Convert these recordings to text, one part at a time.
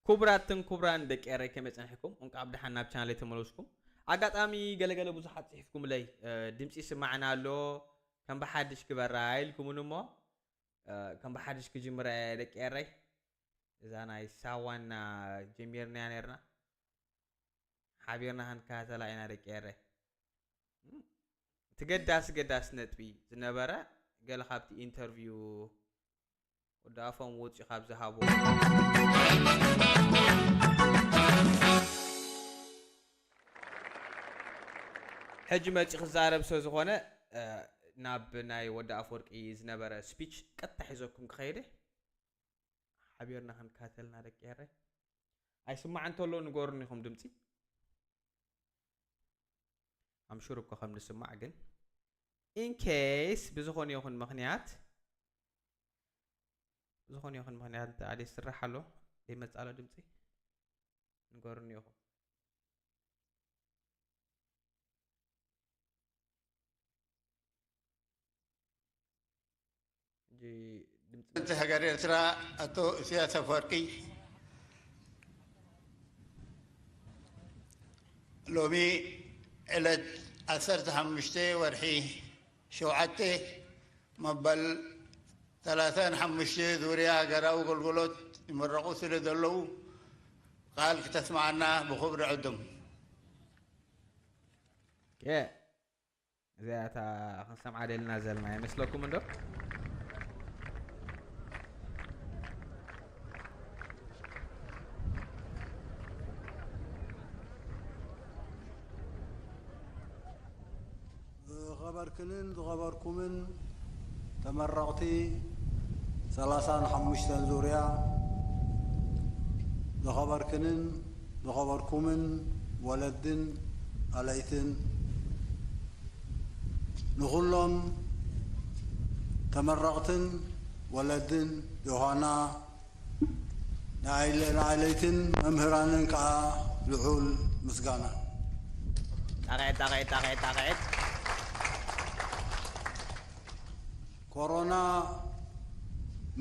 ክቡራትን ክቡራን ደቂ ኤረይ፣ ከመይ ጸኒሕኩም? እንቋዕ ብደሓን ናብ ቻናለይ ተመለስኩም። ኣጋጣሚ ገለገለ ብዙሓት ጽሒፍኩምለይ፣ እ፣ ድምጺ ይስማዕና ኣሎ፣ ከም ብሓድሽ ግበራ ኢልኩምኒ እሞ፣ እ፣ ከም ብሓድሽ ክጅምራ እየ ደቂ ኤረይ። እዛ ናይ ሳዋና ጀሚርናያ ነርና፣ ሓቢርና ክንከታተላ ኢና ደቂ ኤረይ። እም፣ እቲ ገዳሲ ገዳሲ ነጥቢ ዝነበረ፣ ገለ ካብቲ ኢንተርቪው ወዲ ኣፎም ወፂኡ ካብ ዝሃቦ፣ ሕጂ መፂኡ ክዛረብ ስለ ዝኾነ፣ እ፣ ናብ ናይ ወዲ ኣፈወርቂ ዝነበረ ስፒች ቀጥታ ሒዘኩም ክኸይደ። ሓቢርና ክንከታተልና ደቂ ኤረይ። ኣይስማዕ እንተሎ ንገሩኒ ኢኹም ድምፂ። ኣምሹር እኮ ከም ንስማዕ ግን፣ ኢን ኬስ ብዝኾነ ይኹን ምኽንያት፣ ብዝኾነ ይኹን ምኽንያት እንተ ኣደ ይስራሕ ኣሎ፣ ዘይመጽእ ኣሎ ድምፂ፣ ንገሩኒ ኢኹም። ሕጂ ድምፂ ፕሬዝደንት ሃገር ኤርትራ ኣቶ ኢሳያስ ኣፈወርቂ፣ ሎሚ ዕለት ዓሰርተ ሓሙሽተ ወርሒ ሸውዓተ፣ መበል ሰላሳን ሓሙሽተ ዙርያ ሃገራዊ ኣገልግሎት ይምረቑ ስለ ዘለዉ፣ ቃል ክተስምዓና ብኽብሪ ዕድም። ኦኬ። እዚኣ እታ ክንሰምዓ ደልና ዘለና ይመስለኩም እንዶ? ዝኸበርክንን ዝኸበርኩምን ተመረቕቲ ሰላሳን ሓሙሽተን ዙርያ፣ ዝኸበርክንን ዝኸበርኩምን ወለድን ኣለይትን፣ ንኹሎም ተመረቕትን ወለድን ዮሃና፣ ንኣይለ-፣ ንኣይለይትን መምህራንን ከኣ ልዑል ምስጋና። ጣቕዒት፣ ጣቕዒት፣ ጣቕዒት፣ ጣቕዒት። ኮሮና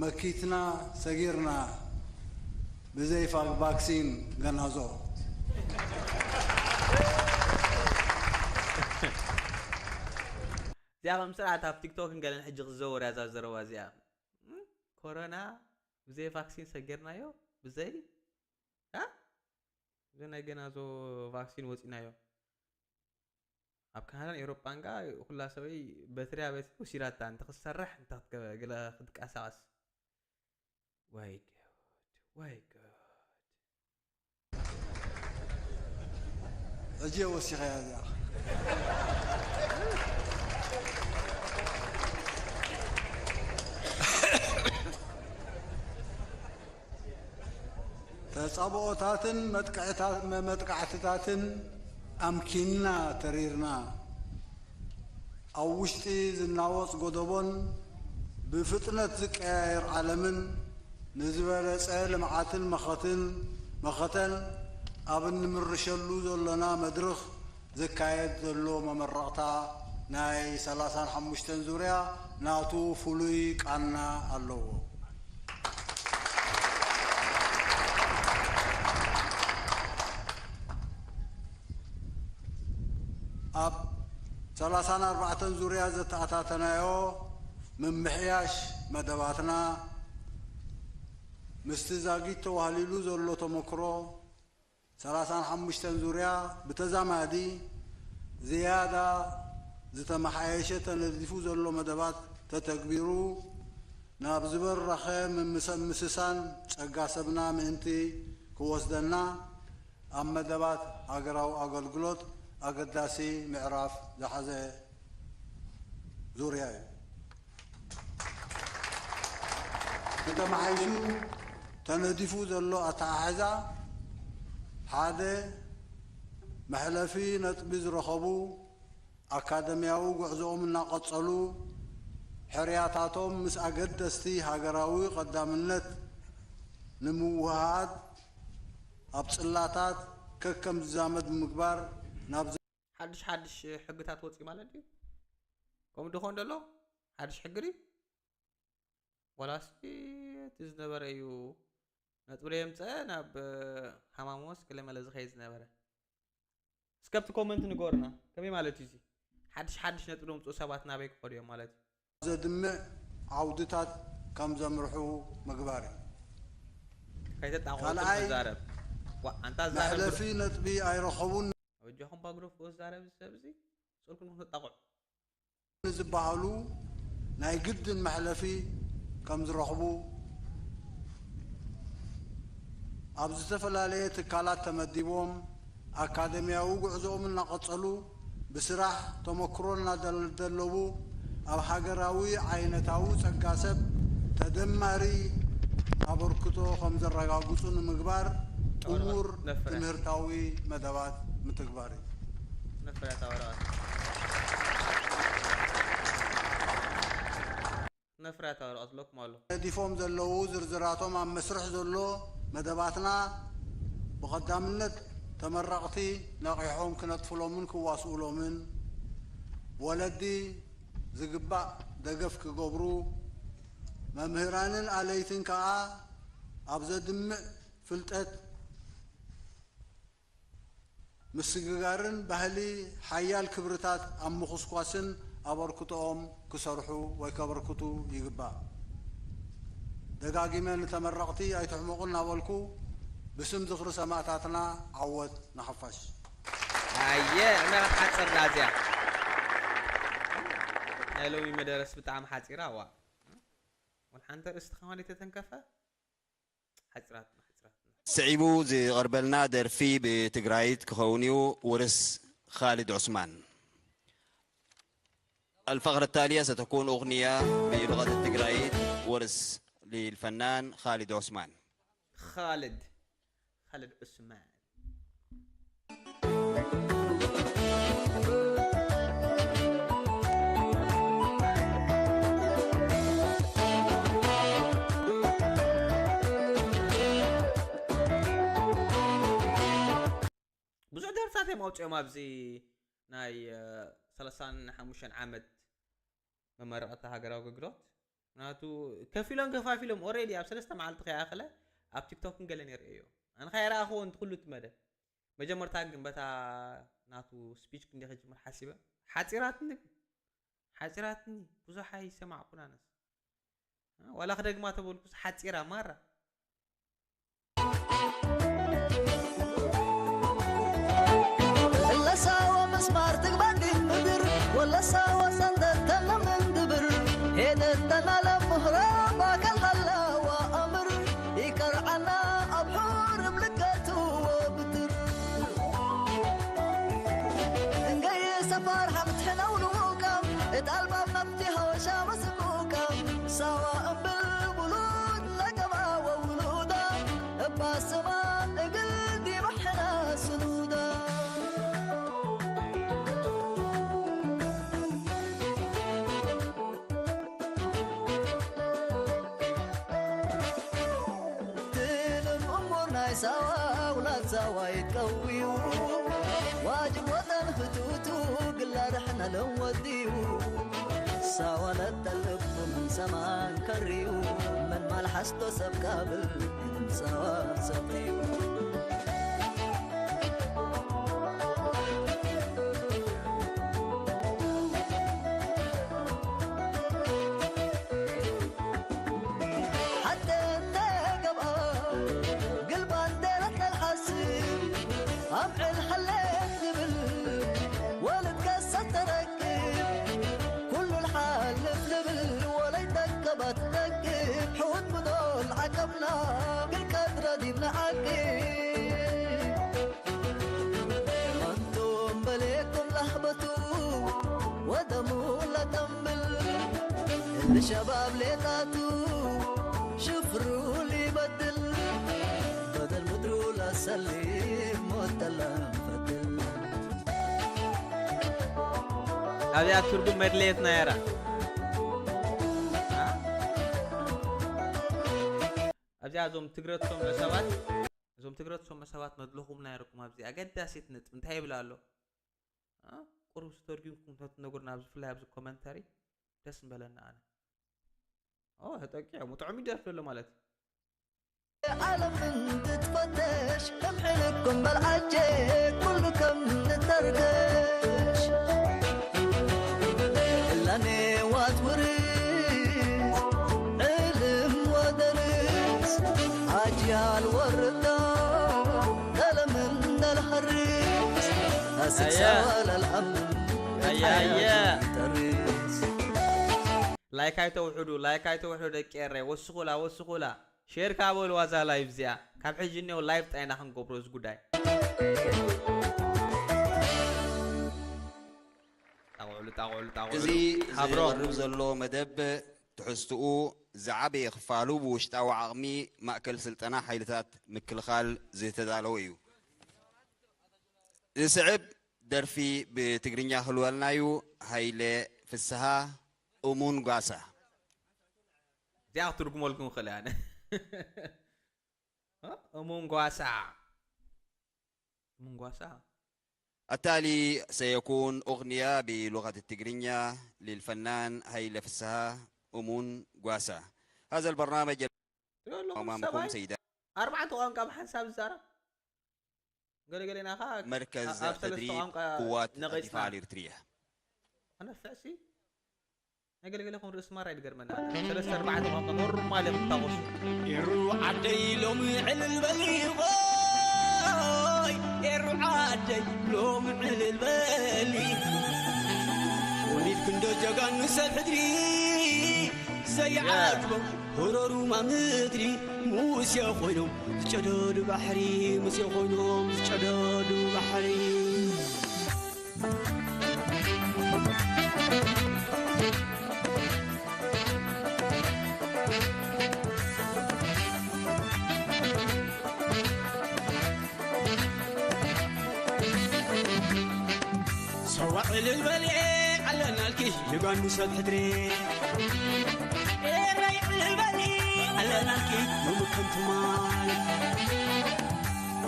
መኪትና ሰጊርና፣ ብዘይ ፋ-፣ ቫክሲን ገናዞ። እዚኣ ከም ስርዓት ኣብ ቲክቶክን ገለን ሕጂ ክትዘወር እያ እዛ ዘረባ እዚኣ። እም? ኮሮና ብዘይ ቫክሲን ሰጊርናዮ፣ ብዘይ፣ አ? ብዘይ ናይ ገናዞ ቫክሲን ወጺናዮ። ኣብ ካናዳን ኤውሮጳን ከኣ ኩላ ሰበይ በትሪ ኣበትሪ ወሲዳታ፣ እንተ ክትሰርሕ፣ እንተ ክትገ-፣ ገለ ክትንቀሳቐስ። ወይ ጉድ፣ ወይ ጉድ። ሕጂ እየ ወሲኸያ እዚኣ። ተጻብኦታትን መጥቃዕታ-፣ መ-፣ መጥቃዕትታትን ኣምኪንና ተሪርና። ኣብ ውሽጢ ዝናወጽ ጎደቦን ብፍጥነት ዝቀያየር ዓለምን ንዝበለጸ ልምዓትን መኸትን፣ መኸተን ኣብ እንምርሸሉ ዘሎና መድርኽ ዝካየድ ዘሎ መመረቕታ ናይ ሰላሳን ሓሙሽተን ዙርያ ናቱ ፍሉይ ቃና ኣለዎ። ኣብ ሰላሳን ኣርባዕተን ዙርያ ዘተኣታተናዮ ምምሕያሽ መደባትና፣ ምስቲ ዛጊት ተዋህሊሉ ዘሎ ተመክሮ፣ ሰላሳን ሓሙሽተን ዙርያ ብተዛማዲ ዝያዳ ዝተመሓየሸ ተነዲፉ ዘሎ መደባት ተተግቢሩ፣ ናብ ዝበረኸ ምምሰ-፣ ምስሳን ጸጋ ሰብና ምእንቲ ክወስደና፣ ኣብ መደባት ሃገራዊ ኣገልግሎት ኣገዳሲ ምዕራፍ ዝሓዘ ዙርያ እዩ። ብተመሓይሹ ተነዲፉ ዘሎ ኣተሓሕዛ፣ ሓደ፣ መሕለፊ ነጥቢ ዝረኸቡ ኣካደምያዊ ጉዕዞኦም እናቐጸሉ፣ ሕርያታቶም ምስ ኣገደስቲ ሃገራዊ ቀዳምነት ንምውህሃድ ኣብ ጽላታት ከከም ዝዛመድ ብምግባር ናብ ሓድሽ ሓድሽ ሕግታት ወፂኡ ማለት ድዩ? ከምኡ ድኾን ደሎ ሓድሽ ሕጊ ድዩ? ዋላስ እቲ ዝነበረ እዩ ነጥቢ ዶ የምፀ ናብ ሃማሞስ ገለመለ ዝኸይድ ዝነበረ? እስከ ኣብቲ ኮመንት ንገሩና። ከመይ ማለት እዩ እዚ? ሓድሽ ሓድሽ ነጥቢ ዶ ምፅኡ ሰባት ናበይ ክኸዱ እዮም ማለት እዩ? ዘድምዕ ዓውድታት ከም ዘምርሑ ምግባር እዩ። ከይተጣቆ ካልኣይ፣ ትዛረብ። ዋ ኣንታ ዛረብ። መሕለፊ ነጥቢ ኣይረኸቡን። ኣበጃኹም ባግረፍዎ ዝዛረብ እዚ ሰብ እዚ። ጸልኩም ተጣቆ። ንዝበሃሉ ናይ ግድን መሕለፊ ከም ዝረኽቡ ኣብ ዝተፈላለየ ትካላት ተመዲቦም ኣካደምያዊ ጉዕዞኦም እናቐጸሉ ብስራሕ ተመክሮ እናደለቡ ኣብ ሃገራዊ ዓይነታዊ ጸጋ ሰብ ተደማሪ ኣበርክቶ ከም ዘረጋግጹ ንምግባር ጥሙር ትምህርታዊ መደባት ምትግባር እዩ። ነፍርያታ ወረቐት ነፍርያታ ወረቐት ለኩም ኣሎ። ነዲፎም ዘለዉ ዝርዝራቶም ኣብ መስርሕ ዘሎ መደባትና ብቐዳምነት ተመረቕቲ ነቒሖም ክነጥፍሎምን ክዋስኡሎምን ወለዲ ዝግባእ ደገፍ ክገብሩ መምህራንን ኣለይትን ከኣ ኣብ ዘድምዕ ፍልጠት ምስግጋርን ባህሊ ሓያል ክብርታት ኣብ ምኹስኳስን ኣበርክቶኦም ክሰርሑ ወይ ከበርክቱ ይግባእ። ደጋጊመ ንተመረቕቲ ኣይትሕመቑ እናበልኩ ብስም ዝኽሪ ሰማእታትና ዓወት ንሓፋሽ። ኣየ እመራ ሓፅር ዳዚያ ናይ ሎሚ መደረስ ብጣዕሚ ሓፂራ ዋ ወልሓንተ ርእስቲ ከማን የተተንከፈ ሓፅራትና ሓፅራትና ስዒቡ ዝቐርበልና ደርፊ ብትግራይት ክኸውን እዩ። ውርስ ኻሊድ ዑስማን። الفقرة التالية ستكون أغنية بلغة التجرايت ورس للفنان خالد عثمان. خالد خالد عثمان. ብዙሕ ደርፍታት እዮም ኣውፅኦም ኣብዚ ናይ ሰላሳን ሓሙሽተን ዓመት መመረቐታ ሃገራዊ ኣገልግሎት ምክንያቱ ከፊሎም ከፋፊሎም ኦሬዲ ኣብ ሰለስተ መዓልቲ ከይኣኸለ ኣብ ቲክቶክን ገለን የርእዮ ኣነ ከይረኣኽዎ እንት ኩሉ እቲ መደብ መጀመርታ ግን በታ ናቱ ስፒች ክንደ ከጅምር ሓሲበ ሓፂራትኒ ሓፂራትኒ ብዙሕ ኣይሰማዕኩን ኣነስ ዋላ ክደግማ ተበልኩስ ሓፂራ ማራ እለሳወ ምስማር ትግባዲ ምድር ወለሳወ ሰንደተነ ምንድብር ሄደተና ለምህራ ባከል ሃላዋ ኣምር ይቀርዓና ኣብ ሑርም ልከትዎ ብትር እንገይ ሰፋር ሓምትሕነው ንውቃም እጣልባብ ናብቲ ሃወሻ መስቁቃም ሳዋ እምብል ውሉድ ለገባ ወውሉዳ እባ ስማ እግል ዲማሕና ስኑዳ ትልም እሙር ናይ ሳዋ ውላድ ሳዋ ይትቀውዩ ዋጅብ ወጠን ህቱቱ ግላርሕና ለወድዩ ሳዋ ለጠልብ ምን ሰማን ከርዩ ምን ማልሓስቶ ሰብ ቃብል ምን ሳዋ ሰብዩ شباب ليلاتو شفروا لي بدل بدل مدرو لا سليم وتلا فتل ኣብዚኣ ትርጉም መድለየትና የራ ኣብዚኣ እዞም ትግረቶም ሰባት እዞም ትግረቶም ሰባት መድለኹም ናይረኩም ኣብዚ ኣገዳሲት ነጥብ እንታይ ይብል ኣሎ ቁሩብ ዝተርጉምኩም ተትነግሩና ኣብዚ ብፍላይ ኣብዚ ኮመንተሪ ደስ ምበለና ኣነ ተጠቂዖም ጥዑም ይደርፍ ዘሎ ማለት እዩ ዓለም እንትትፈተሽ፣ ከም ሕልኩም በልዓጀ፣ ኩሉ ከም ንተርገሽ። ቅላኔ ዋትውርስ፣ ዕልም ወደርስ፣ ኣጅያል ወርዳ፣ ቀለም እንዳልሐርስ፣ ኣስክሳ ኣያ። ዋላልኣም፣ ኣያ፣ ኣያ። ጠርስ። ላይክ ኣይተውሕዱ፣ ላይክ ኣይተውሕዱ ደቂ ኤረይ። ወስኹላ፣ ወስኹላ። ሼር ካበሉ ዋዛ ላይቭ እዚኣ። ካብ ሕጂ እኒኦ ላይቭ ጣይና ክንገብሮ እዚ ጉዳይ። ጣቕዑሉ፣ ጣቕዑሉ፣ ጣቕዑሉ። እዚ ሃብሮ። ዝቐርብ ዘሎ መደብ ትሕዝትኡ ዝዓበየ ክፋሉ ብውሽጣዊ ዓቕሚ ማእከል ስልጠና ሓይልታት ምክልኻል ዝተዳለወ እዩ። ዝስዕብ ደርፊ ብትግርኛ ክልወልና እዩ። ሃይለ ፍስሃ፣ እሙን ጓሳ። እዚኣ ክትርጉመልኩም ክእል እያ። እ? እሙን ጓሳ። እሙን ጓሳ። التالي سيكون أغنية بلغة التجرينية للفنان هيلة فسها أمون قواسا. هذا البرنامج ትሪኦ ኣለኹም أمامكم ሰብኣይ سيدات. ኣርባዕተ ቋንቋ ብሓንሳብ ዝዛረብ። ገለገሌና ኸዓ مركز ኣብ ሰለስተ تدريب ቋንቋ قوات ነቒጽና። الدفاع الإريترية. ኣነፍዕሲ ናይ ገለገለኹም ርእሲ ማራ ይድገርመና። ሰለስተ ኣርባዕተ ቋንቋ ኖርማል እዮም ክታወሱ። ኤሩ ዓደይ ሎሚ ዕልል በሊ ኾይ፣ ኤሩ ዓደይ ሎሚ ዕልል በሊ። ወሊድ ክንዶ ጀጋኑ ሰብ ሕድሪ ዘይዓግቦም፣ ሆሮሩማ ምድሪ ሙሴ ኮይኖም ዝጨደዱ ባሕሪ፣ ሙሴ ኮይኖም ዝጨደዱ ባሕሪ። ሰዋ ዕልል በሊ ኣለናልኪ ጀጋኑ ሰብ ሕድሪ። ኤረይ ዕልል በሊ ኣለናልኪ ሎሚ ከም ትማል።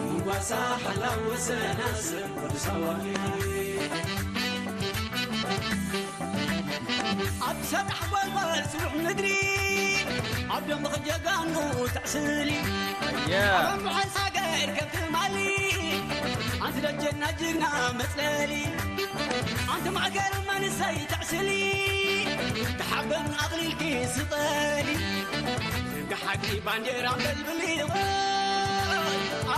ንጓሳ ሓላው ወሰናስን ወዲ ሳዋ። ኣብ ሰጣሕ ጎልጎል ስሩዕ ምድሪ፣ ኣብ ደምኽ ጀጋኑ ተዕስሊ። ኣያ። ኣብ ኣምሓስ ሃገር ከም ትማሊ፣ ኣንቲ ደጀና ጅግና መጽለሊ። ኣንቲ ማእከል መንእሰይ ተዕስሊ፣ ተሓበን ኣቕሊልኪ ስቐሊ። ዝንጋ ሓቂ ባንዴራ መልብሊ፣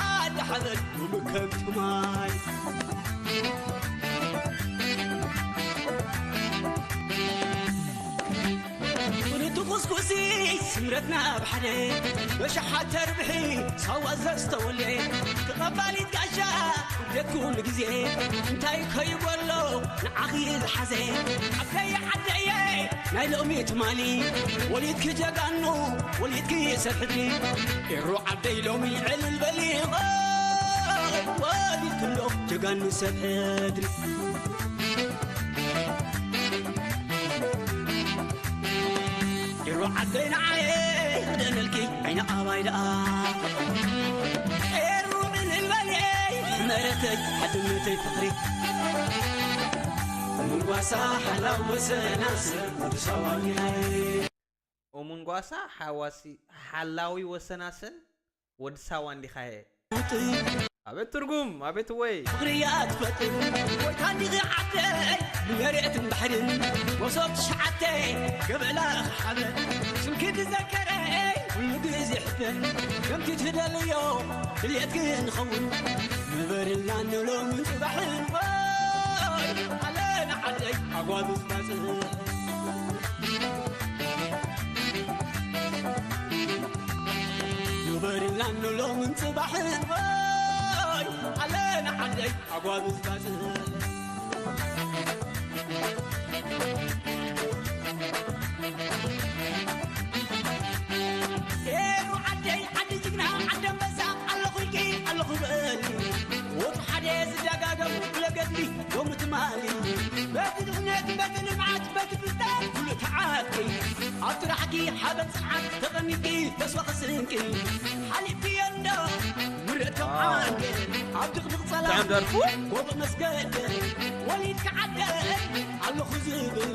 ኣደ ሓበን ውብከም ትማሊ። ኩሉ ትኹስኩሲ ስምረትና ኣብ ሓደ፣ በሽሓት ተርብሒ ሳዋ ዘስተውለ፣ ተቐባሊት ጋሻ ውደት ኩሉ ግዜ፣ እንታይ ከይጎሎ ንዓኺ ዝሓዘ፣ ዓደየ ዓደየ ናይ ሎሚ ትማሊ፣ ወሊድኪ ጀጋኑ ወሊድኪ ሰብ ሕድሪ፣ ኤሩ ዓደይ ሎሚ ዕልል በሊ፣ ወሊድኪ ኣሎ ጀጋኑ ሰብ ሕድሪ። ዲሮ ዓደይ ንዓየ ክደነልኪ ዓይኒ ኣባይ ደኣ። ኤሩ ዕልል በልየ መረተይ ሓድነተይ ፍቕሪ። ምንጓሳ ሓላው ወሰናስን ወዲ ሳዋ እንዲኻየ። ኦሙንጓሳ ሓዋሲ ሓላዊ ወሰናስን ወዲ ሳዋ እንዲኻየ። ኣቤት ትርጉም፣ ኣቤት ወይ። ፍቕሪ እያ ትፈጥር ጎይታ እንዲኺ ዓደይ ንመሬትን ባሕርን። መሶብ ትሽዓተ ገብዕላ ክሓበ ስምኪ ዝዘከረ ኩሉ ግዜ ሕበን። ከምቲ ትደልዮ ድልየትኪ ንኸውን ንበርልና ንሎምን ጽባሕን። ወይ ኣለና ዓደይ ኣጓብዝ ባጽዕ። ንበርልና ንሎምን ጽባሕን ወይ ኣለና ዓደይ ኣጓብዝ ባጽዕ። ኤሩ ዓደይ ዓዲ ጅግና ዓዲ ኣንበሳ ኣለኹ ኢልኪ ኣለኹ በሊ። ወትሩ ሓደ ዝደጋገም ኩለ ገድሊ ሎሚ ትማሊ። በቲ ድኽነት በቲ ልምዓት በቲ ፍልጠት ኩሉ ተዓጥቂ። ኣብ ስራሕኪ ሓበን ጽንዓት ተቐሚጥኪ ተስፋ ክስንቂ። ሓሊፍክዮ እንዶ ምርቶም ዓንዲ ኣብ ድቕድቕ ጸላም ጥዑም ደርፉ። ጎቦ መስገደ ወሊድኪ ዓደይ ኣለኹ ዝብል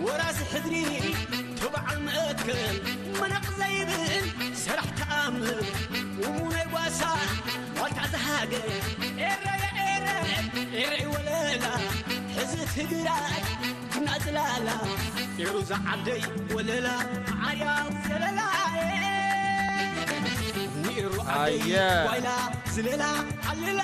ወራሲ ሕድሪ ተባዕ መትከል መነቕ ዘይብል ሰራሕ ተኣምር። እሙነይ ጓሳ ዋልታ ዝሃገር ኤረ ኤረ ኤረ ወለላ ሕዚ ትግራይ ናጽላላ ኤሩ ዝዓደይ ወለላ ዓርያ ዘለላ ንኤሩ ዓደይ ኣየ። ጓይላ ዝለላ ዓልላ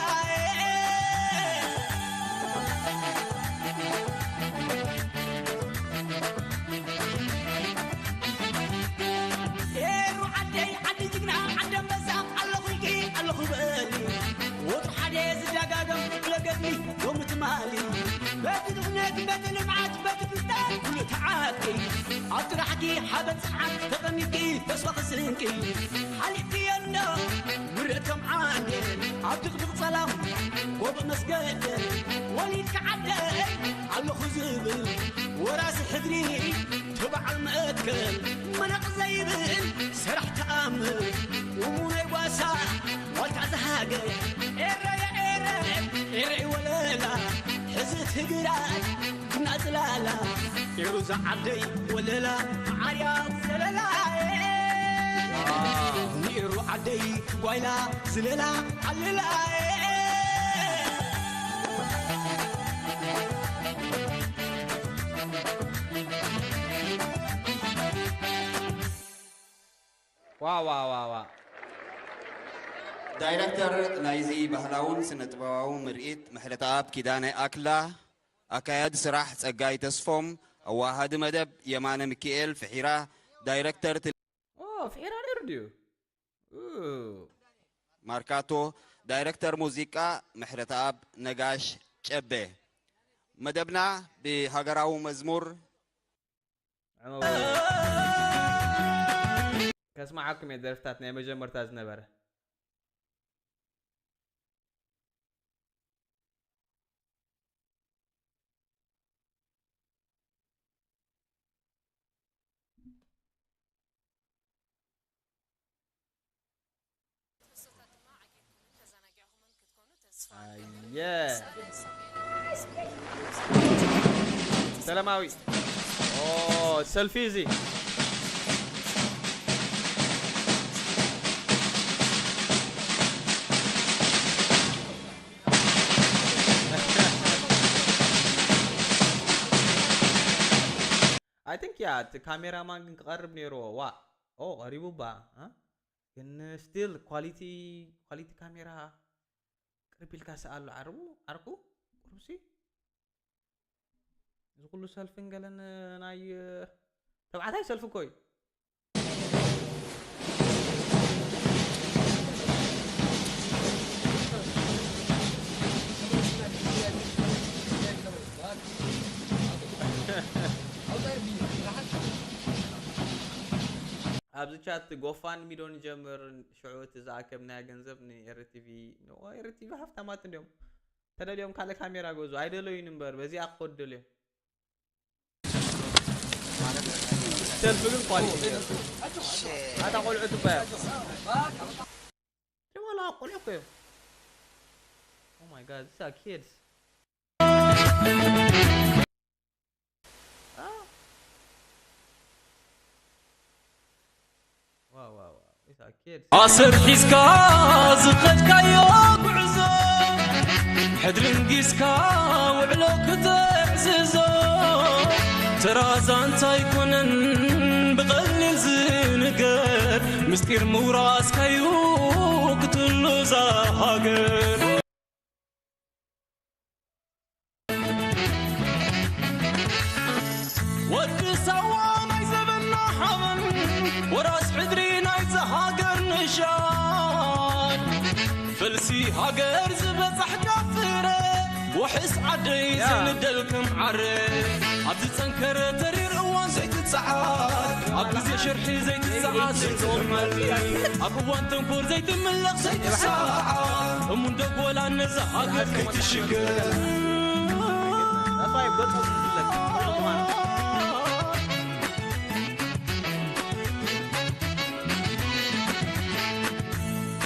ኤሩ ዓደይ ዓዲ ጅግና ዓዲ ኣንበሳ ኣለኹ ኢልኪ ኣለኹ በሊ ወትሩ ሓደ ዝደጋገም ለገድሊ ሎሚ ትማሊ በቲ ድኽነት በቲ ልምዓት በቲ ፍልጠት ኩሉ ተዓቂ ኣብ ጥራሕኪ ሓበን ፀሓን ተቐሚጥኪ ተስፋ ክስንቂ ሓሊፍክዮ እንዶ ምርቶም ዓንዴ ኣብ ድቕድቕ ጸላም ጎቦ መስገደ ወሊድካ ዓደይ ኣለኹ ዝብል ወራሲ ሕድሪ ተባዓል መትከል መነቕ ዘይብል ሰራሕ ተኣምር እሙነይ ጓሳ ዋልታ ዝሃገር ኤረ ኤረ ኤረ ወለላ ሕዚ ትግራይ ናጽላላ ኤሩ ዝዓደይ ወለላ ዓርያ ዘለላ ንኤሩ ዓደይ ጓይላ ዝለላ ዓልላ ዋ ዋ ዋ ዋ ዳይረክተር ናይዚ ባህላውን ስነ-ጥበባዊ ምርኢት ምሕረተኣብ ኪዳነ ኣክላ፣ ኣካያዲ ስራሕ ጸጋይ ተስፎም፣ ኣዋሃዲ መደብ የማነ ሚኪኤል ፍሒራ፣ ዳይረክተር ቴሌ- ኦ ፍሒራ ነይሩ ድዩ? ኡ፣ ማርካቶ፣ ዳይረክተር ሙዚቃ ምሕረተኣብ ነጋሽ ጨቤ። መደብና ብሃገራዊ መዝሙር ዕመ- ከስምዓኩም እየ ደርፍታት ናይ መጀመርታ ዝነበረ። ኣየ ሰላማዊ ኦ ሰልፊ እዚ I think yeah እቲ ካሜራ ማን ግን ክቐርብ ነይርዎ ዋ ኦ ቀሪቡ ባ እ? ግን still quality quality ካሜራ ቅርብ ኢልካ ስኣሉ ዓርቡ ዓርኩ ቁርብሲ እዚ ኩሉ ሰልፍን ገለን ናይ ተባዕታይ ሰልፊ እኮ እዩ ኣብዚ ቻት ጎፋንሚ ዶ ንጀምር ሽዑ እቲ ዝኣከብናዮ ገንዘብ ንኤሪ ቲቪ ንኦ ኤሪ ቲቪ ሃፍታማት እንዲዮም ተደልዮም ካልእ ካሜራ ገዙ ኣይደለዩን እምበር በዚኣ ክኸዱ ደልዮም ሰልፊ ግን ኳሊቲ ኣታ ቆልዑ ትባያ ደማላ ቆልዑ እኮ እዮም Oh my god, these are kids. ኣሰር ሒዝካ ዝኸድካዮ ጉዕዞ ሕድሪ እንጊስካ ውዕሎ ክተዕዝዞ ተራ ዛንታ ኣይኮነን ብቐሊል ዝንገር ምስጢር ምውራስካዩ ክትሉ እዛ ሃገር ወዲ ሳዋ ናይ ዘበና ሓበን ወራስ ሕድሪ ናይዚ ሃገር ንሻን ፈልሲ ሃገር ዝበጻሕካ ፍረ ውሕስ ዓደይ ዝንደል ከም ዓረ ኣብ ዝጸንከረ ተሪር እዋን ዘይትጸዓር ኣብ ግዜ ሽርሒ ዘይትጸዓት ዘይትቕመል ኣብ እዋን ተንኮል ዘይትምለኽ ዘይትሰዓር እሙን ደጎላ ነዛ ሃገር ክትሽገር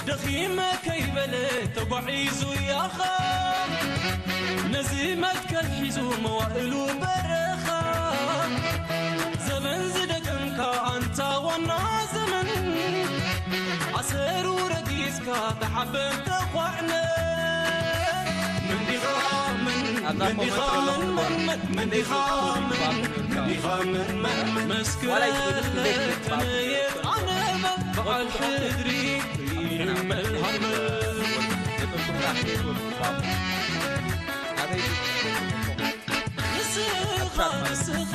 ደኺመ ከይበለ ተጓዒዙ ያኸ ነዚ መትከል ሒዙ መዋእሉ በረኻ ዘበን ዝደገምካ ኣንታ ዋና ዘመን ኣሰሩ ረጊ ተሓበን ተኳዕነ። መንዲኻ ምን ኣብዛ መንዲኻ ኮመንት ምን ዘሎ መንመት መንዲኻ ምን መንዲኻ ምን መንመት መስክረ ዋላ ይትፈልጥ ትፈልጥ ለተነየ ኣነ በዓል ሕድሪ ይመልሃመ። ንስኻ ንስኻ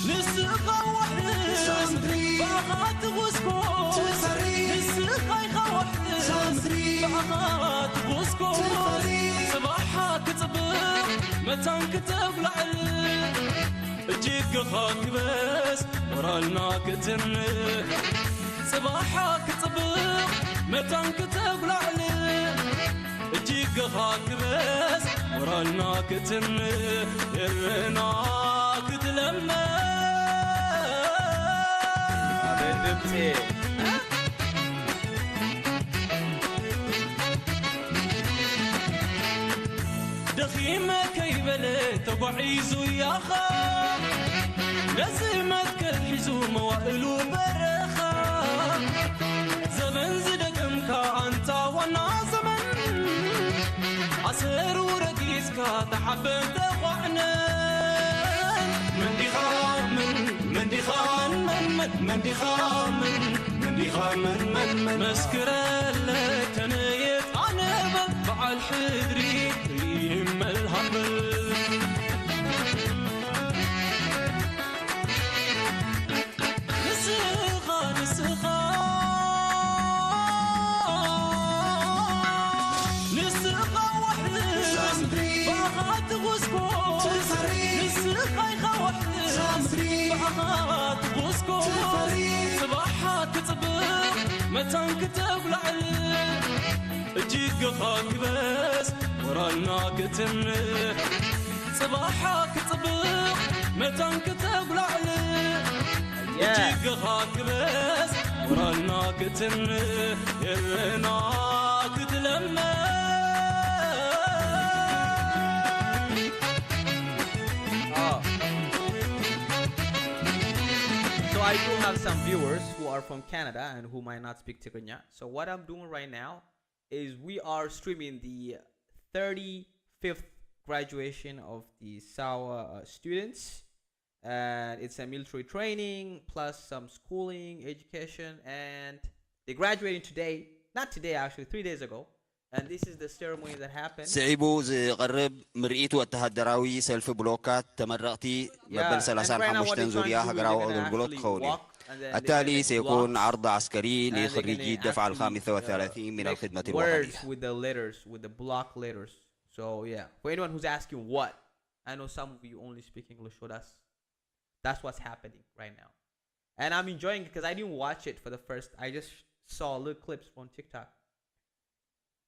ንስኻ ዋሕስ ብኣኻ ትጉስጎስ ንስኻ ኢኻ ዋሕስ ብኣኻ ትጉስጎስ ጽባሓ ክጽብቕ መታን ክተጉላዕል እጅግኻ ክበስ ሞራልና ክትንህ ጽባሓ ክጽብቕ መታን ክተጉላዕል እጅግኻ ክበስ ሞራልና ክትንህ ኤረና ክትለመ ኣቤት ድምጺ ደኺመ ከይበለ ተጓዒዙ ያኻ ነዚ መትከል ሒዙ መዋእሉ በረኻ ዘበን ዝደገምካ ኣንታ ዋና ዘመን ኣሰሩ ረጊጽካ ተሓበን ተኳዕነን መንዲኻ ምን መንዲኻ ምን መንዲኻ ምን መንዲኻ ምን ምን ምን መስክረለ ተነየት ኣነበ በዓል ሕድሪ ይመልሃበል ንስኻ ንስኻ ንስኻ ዋሕስ ብኣኻ ትጉስጎስ ንስኻ ኢኻ ዋሕስ ብኣኻ ትጉስጎስ ጽባሓ ክጽብቕ መታን ክተጉላዕል እጅግኻ ክበስ ሞራልና ክትንህ ጽባሓ ክጽብቕ መታን ክተጉላዕል እጅግኻ ክበስ ሞራልና ክትንህ ኤረና ክትለመ So I do have some viewers who are from Canada and who might not speak Tigrinya. So what I'm doing right now is we are streaming the thirty-fifth graduation of the Sawa uh, students. And it's a military training plus some schooling, education, and they're graduating today. Not today, actually, three days ago. And this is the ceremony that happened. ስዒቡ ዝቐርብ ምርኢት ወተሃደራዊ ሰልፊ ብሎካት ተመረቕቲ መበል ሰላሳን ሓሙሽተን ዙርያ ሃገራዊ ኣገልግሎት ክኸውን እዩ። التالي سيكون عرض عسكري لخريجي الدفعة الخامسة والثلاثين من الخدمة الوطنية. With the letters, with the block letters. So yeah, for anyone who's asking what, I know some of you only speak English, so that's that's what's happening right now. And I'm enjoying it because I didn't watch it for the first. I just saw little clips on TikTok.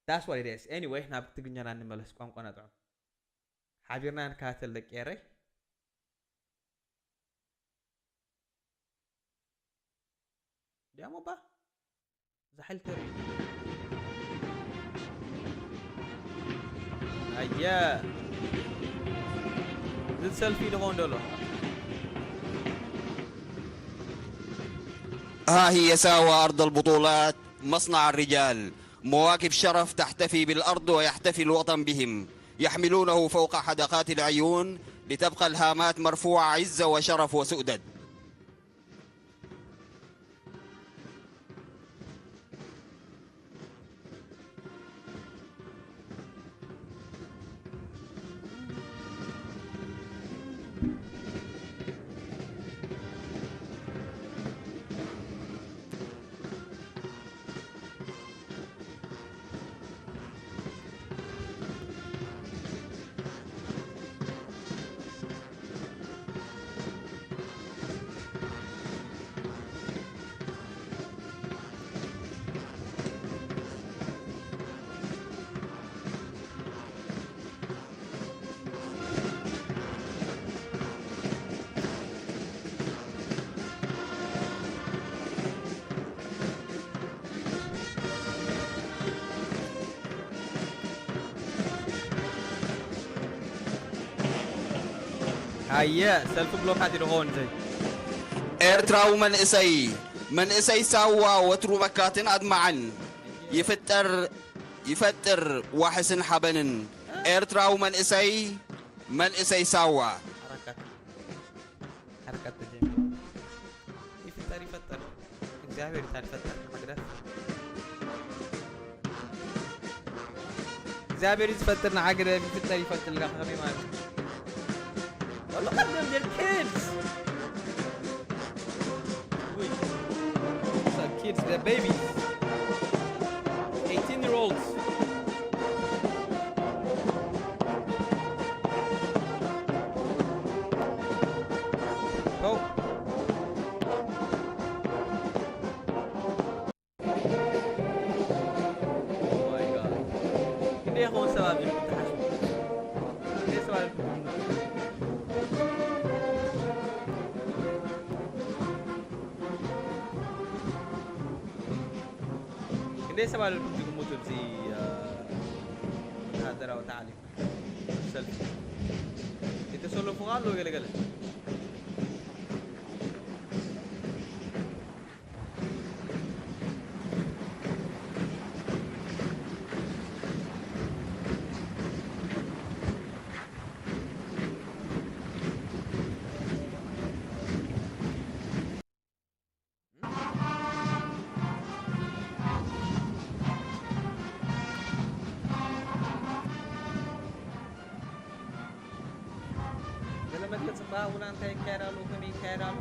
That's what it is. Anyway, ናብ ትግርኛና እንመለስ። ቋንቋና ጥዑም ሓቢርና ንከታተል ደቂ ኤረይ። ዲያሞ ባ ዛሕል ተርኢ ኣየ እዚ ሰልፊ ድኾን ደሎ ها هي ساوى أرض البطولات، مصنع الرجال. مواكب شرف تحتفي بالأرض ويحتفي الوطن بهم، يحملونه فوق حدقات العيون لتبقى الهامات مرفوعة عزة وشرف وسؤدد. ሃየ ሰልፊ ብሎካት ይድኸውን ዘይ ኤርትራዊ መንእሰይ መንእሰይ ሳዋ ወትሩ መካትን ኣድማዕን ይፍጠር ይፈጥር ዋሕስን ሓበንን ኤርትራዊ መንእሰይ መንእሰይ ሳዋ። حركات حركات تجميل. يفطر يفطر. እግዚኣቢሄር እታ ዝፈጠር ንዓግደፍ። እግዚኣብሔር ዝፈጥር ንዓግደፍ ይፍጠር ይፈጥር ኢልካ ከመይ ማለት እዩ? Look at them, they're kids. Wait. These are kids, they're babies. Eighteen year olds. Oh. Oh my God. ክንደይ ይኸውን ሰብ ኣብ ኢልኩም ትሓስቡ? ክንደይ ሰብ ኣብ ኢልኩም ትግምቱ? ክንደይ ሰብ ኣብ ኢልኩም ትግምቱ? እዚ ወተሃደራዊ ታዕሊም ሰልፊ የተሰለፉ ኣለዉ ገለገለ። ገለ መግለፂ እባ ሃቡና፣ እንታይ ይካየድ ኣሎ፣ ከመይ ይካየድ ኣሎ?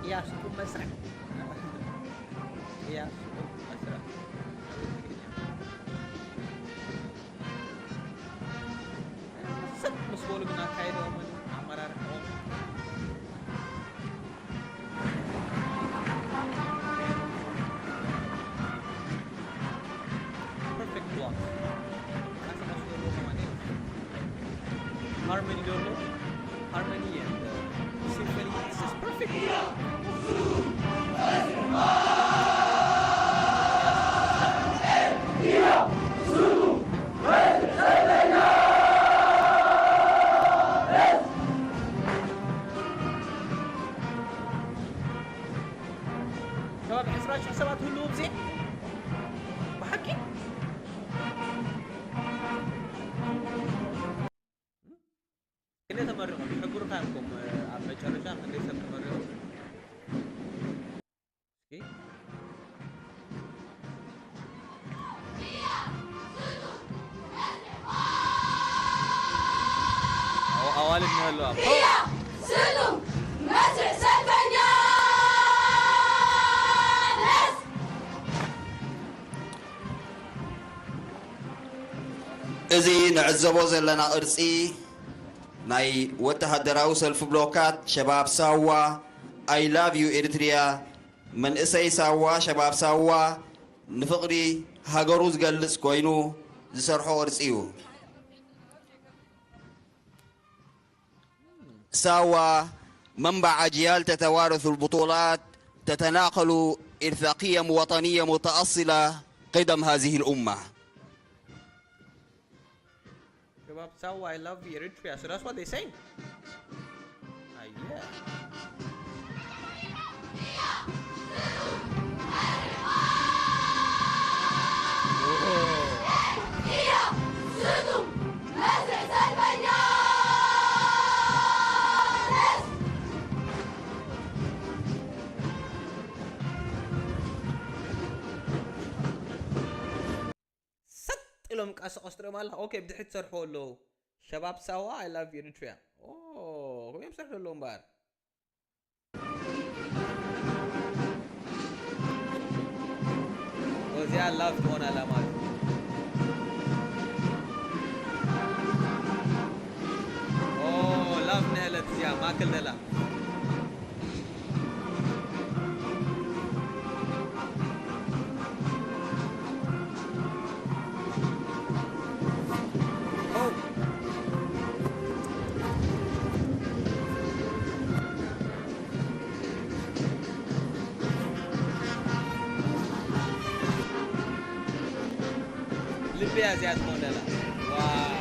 ቅያስኩም መስርዕ። ቅያስኩም መስርዕ። ሰጥ ምስ በሉ ግን ኣካይድኦምን ኣመራርሕኦም perfect block. That's the most good one. Harmony dolo, harmony and uh, symphony. This is perfect. ከባቢ ዕስራ ሽሕ ሰባት ህልዉ ብዜ ብሓቂ ክንደይ ተመሪቖም ይሕብሩኻ እዮም። ከም ኣብ መጨረሻ ክንደይ ሰብ ተመሪቑ? እስኪ ኣዋልድ ንህልዋ። እዚ ንዕዘቦ ዘለና ቅርጺ ናይ ወተሃደራዊ ሰልፊ ብሎካት ሸባብ ሳዋ፣ I love you ኤሪትሪያ፣ መንእሰይ ሳዋ፣ ሸባብ ሳዋ ንፍቕሪ ሃገሩ ዝገልጽ ኮይኑ ዝሰርሖ ቅርጺ እዩ። ሳዋ መንባዕ ኣጅያል ተተዋረሱ ልቡጡላት ተተናኸሉ ኢርሳ ቅየም ወጠንየ ሙተኣስላ ቅደም ሃዚህ ልኡማ። Shabab Sawa, I love Eritrea. So that's what they say. Ah, yeah. ሰጥ ኢሎም ቀስ ቀስ ትሪኦም ኣለኻ። ኦኬ፣ ብድሕሪት ትሰርሕዎ ኣለዉ። ሸባብ ሳዋ፣ I love Eritrea። ኦ፣ ከመይ እዮም ዝሰርሑ ዘለዉ እምበኣር። እዚኣ ላቭ ትኾን ኣላ ማለት እዩ። ኦ፣ ላቭ ነህለት እዚኣ ማክል ነላ። ልብያ እዚኣ ትኾን ደላ። ዋው።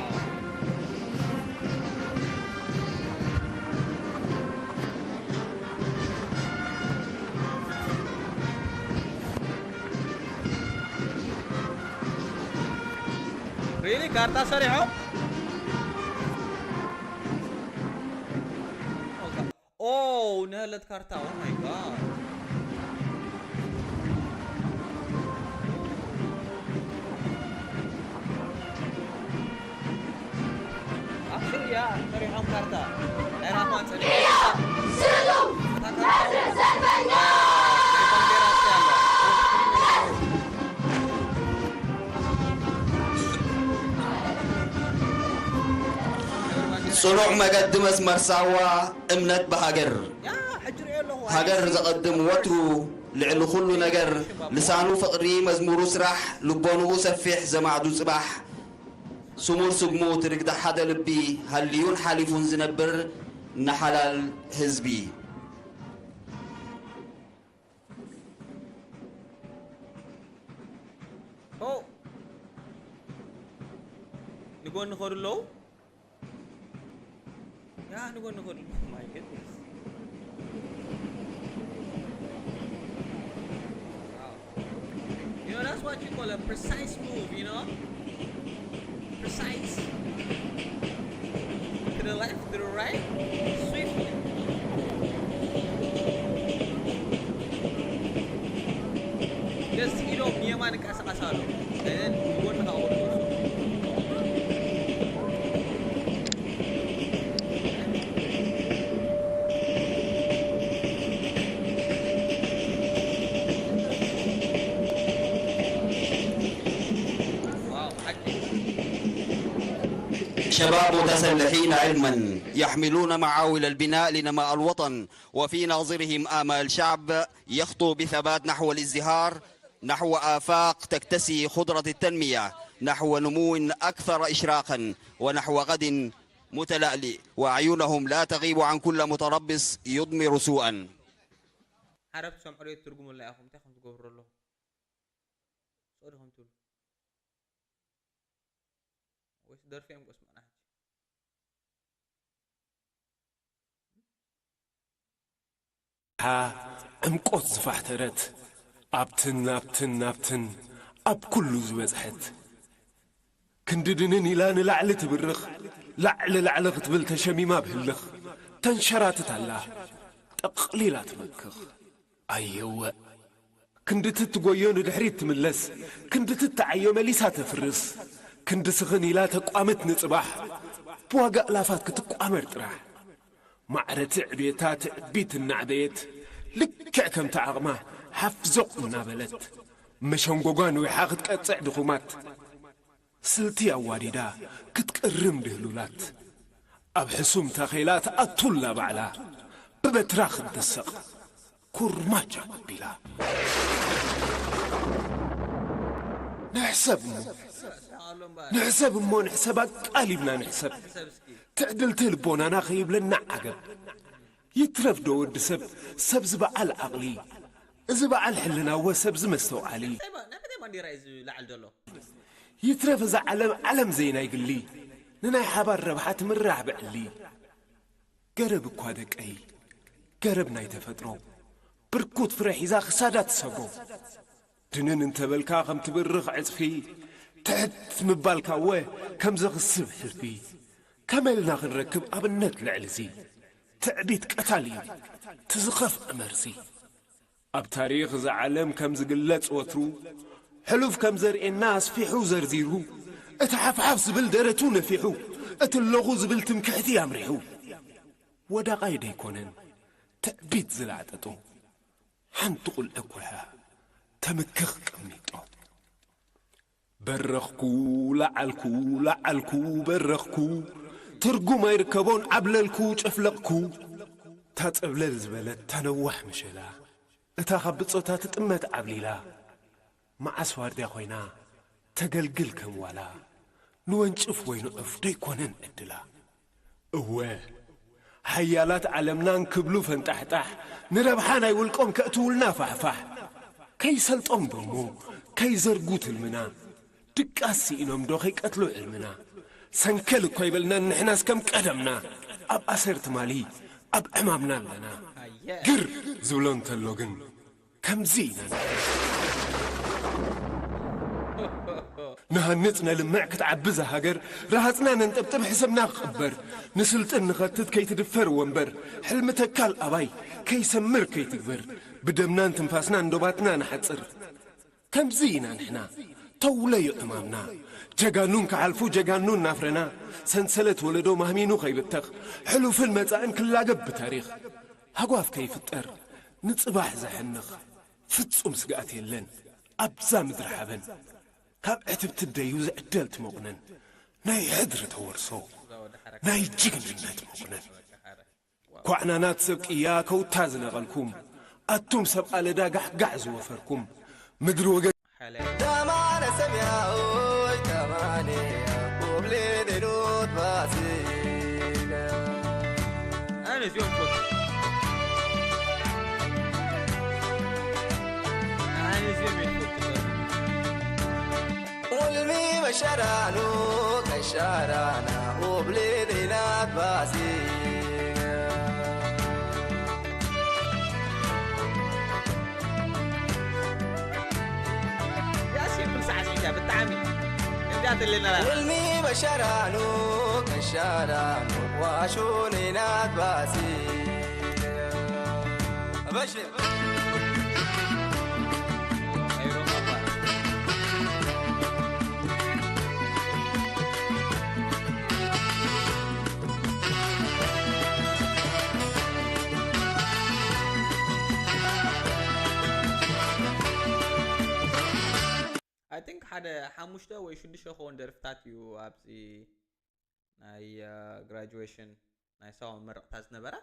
Really? ካርታ ሰሪሖም? ኦ፣ ነህለት ካርታ። Oh my God. Actually, yeah, ሰሪሖም ካርታ። ናይ ራፋን ሰሪሖም። ስርዙ! እታ ካርታ መስርዕ ሰልፈኛ! ናይ ባንዴራ እስከ ያለ። ጽኑዕ መገዲ መስመር ሳዋ፣ እምነት ብሃገር። ሃገር ዘቐድም ወትሩ ልዕሊ ኩሉ ነገር፣ ልሳኑ ፍቕሪ መዝሙሩ ስራሕ፣ ልቦንኡ ሰፊሕ ዘማዕዱ ጽባሕ፣ ስሙር ስግሙ ትርግዳ ሓደ ልቢ፣ ሃልዩን ሓሊፉን ዝነብር ንሓላል ህዝቢ። ኦ፣ ንጎኒ ኸዱ ኣለዉ። ያ ንጎኒ ኸዱ። My goodness. Wow. You know, that's what you call a precise move, you know? Precise. To the left, to the right. Swift. Just, you know, የማን እንቀሳቀሳሉ። Then ጎን ካወጡ شباب متسلحين علما يحملون معاول البناء لنماء الوطن، وفي ناظرهم آمال شعب يخطو بثبات نحو الازدهار، نحو آفاق تكتسي خضرة التنمية، نحو نمو أكثر إشراقا، ونحو غد متلألئ، وأعينهم لا تغيب عن كل متربص يضمر سوءا. ዓረብ ትሰምዑ ዶ ትርጉሙላ ኢኹም? እንታይ ከም ትገብሩ ኣለኹም? ሶ ዲኹም ትብሉ? ወይስ ደርፊ እዮም ጎስመና ሕጂ? ሓ ዕምቆት ዝፋሕተረት ኣብትን ኣብትን ኣብትን ኣብ ኩሉ ዝበጽሐት ክንዲ ድንን ኢላ ንላዕሊ ትብርኽ ላዕሊ ላዕሊ ክትብል ተሸሚማ ብህልኽ ተንሸራትት ኣላ ጠቕሊላ ትመክኽ ኣየወ ክንዲ ትትጎዮ ንድሕሪት ትምለስ ክንዲ ትተዓዮ መሊሳ ተፍርስ ክንዲ ስኽን ኢላ ተቋምት ንጽባሕ ብዋጋ እላፋት ክትቋመር ጥራሕ ማዕረ ትዕቤታ ትዕቢት እናዕበየት ልክዕ ከምቲ ዓቕማ ሓፍ ዞቕ እናበለት መሸንጎጓ ንዊሓ ክትቀጽዕ ድኹማት ስልቲ ኣዋዲዳ ክትቅርም ድህሉላት ኣብ ሕሱም ታኼላ ትኣቱላ ባዕላ ብበትራ ክትድሰቕ ኩርማጅ ኣቢላ ንሕሰብ እሞ ንሕሰብ እሞ ንሕሰብ ኣቃሊብና ንሕሰብ ትዕድልቲ ልቦናና ከይብለና ዓገብ ይትረፍ ዶ ወዲ ሰብ ሰብ ዝበዓል ዓቕሊ እዚ በዓል ሕልናወ ሰብ ዝመስተውዓሊ ይትረፍ እዛ ዓለም ዓለም ዘይናይ ግሊ ንናይ ሓባር ረብሓ ትምራሕ ብዕሊ ገረብ እኳ ደቀይ ገረብ ናይ ተፈጥሮ ብርኩት ፍረ ሒዛ ክሳዳ ትሰብሮ ድንን እንተበልካ ከም ትብርኽ ዕጽፊ ትሕት ምባልካ እወ ከም ዘኽስብ ሕልፊ ከመይ ኢልና ክንረክብ ኣብነት ልዕሊ እዚ ትዕቢት ቀታሊ እዩ ትዝኸፍ እመርዚ ኣብ ታሪኽ እዛ ዓለም ከም ዝግለጽ ወትሩ ሕሉፍ ከም ዘርእየና ኣስፊሑ ዘርዚሩ እቲ ሓፍሓፍ ዝብል ደረቱ ነፊሑ እቲ ኣለኹ ዝብል ትምክሕቲ ኣምሪሑ ወዳቓይ ደይኮነን ትዕቢት ዝላዕጠጦ ሓንቲ ቁልዒ ኩርሓ ተምክኽ ቅሚጦ በረኽኩ ለዓልኩ ለዓልኩ በረኽኩ ትርጉም ኣይርከቦን ዓብለልኩ ጨፍለቕኩ ታጸብለል ዝበለት ታነዋሕ ምሸላ እታ ካብ ብጾታ ትጥመት ዓብሊላ መዓስ ዋርድያ ኮይና ተገልግል ከም ዋላ ንወንጭፍ ወይ ንዑፍ ደይኮነን ዕድላ እወ ሓያላት ዓለምና እንክብሉ ፈንጣሕጣሕ ንረብሓ ናይ ውልቆም ከእትውልና ፋሕፋሕ ከይሰልጦም ዶሞ ከይዘርጉ ትልምና ድቃስ ስኢኖም ዶ ከይቀትሉ ዕልምና ሰንከል እኮ ይበልናን ንሕናስ ከም ቀደምና ኣብ ኣሰር ትማሊ ኣብ ዕማምና ኣለና ግር ዝብሎ እንተሎ ግን ከምዚ ኢና ንሃንጽ ነልምዕ ክትዓቢ እዛ ሃገር፣ ረሃጽና ነንጠብጥብ ሕሰብና ክቕበር፣ ንስልጥን ንኸትት ከይትድፈር ወንበር፣ ሕልሚ ተካል ኣባይ ከይሰምር ከይትግበር፣ ብደምናን ትንፋስናን ዶባትና ንሓጽር። ከምዚ ኢና ንሕና፣ ተውለዮ ዕማምና። ጀጋኑን ክሓልፉ ጀጋኑን ናፍረና፣ ሰንሰለት ወለዶ ማህሚኑ ከይብተኽ፣ ሕሉፍን መጻእን ክላገብ ብታሪኽ። ሃጓፍ ከይፍጠር፣ ንጽባሕ ዘሐንኽ፣ ፍጹም ስግኣት የለን ኣብዛ ምድሪ ሓበን። ካብ ዕትብቲ ደዩ ዝዕደል ትመቑነን፣ ናይ ሕድሪ ተወርሶ፣ ናይ ጅግንነት መቑነን። ኳዕናናት ሰብ ቅያ ከውታ ዝነቐልኩም፣ ኣቱም ሰብ ኣለዳ ጋሕጋሕ ዝወፈርኩም፣ ምድሪ ወገን ሓላይ። ተማነ ሰብያ ኦይ ተማነ፣ ውብሌ ሌሎት ባሲነ። ኣነ እዚኦም ፈቱ። ኣነ እዚኦም ይፈቱ። ኡልሚ በሸራኑ ከሻራና ኡብሊ ዲናት ባሲ። ያ ሲምፕል ሳዕሲዒት እያ ብጣዕሚ። እንዳ ተለና ላ። ኡልሚ በሸራኑ ከሻራኑ ዋሹ ዲናት ባሲ። በሽር። I think ሓደ ሓሙሽተ ወይ ሽዱሽተ ክኸውን ደርፍታት እዩ ኣብዚ ናይ ግራጁዌሽን ናይ ሳዋ መመረቕታ ዝነበራ።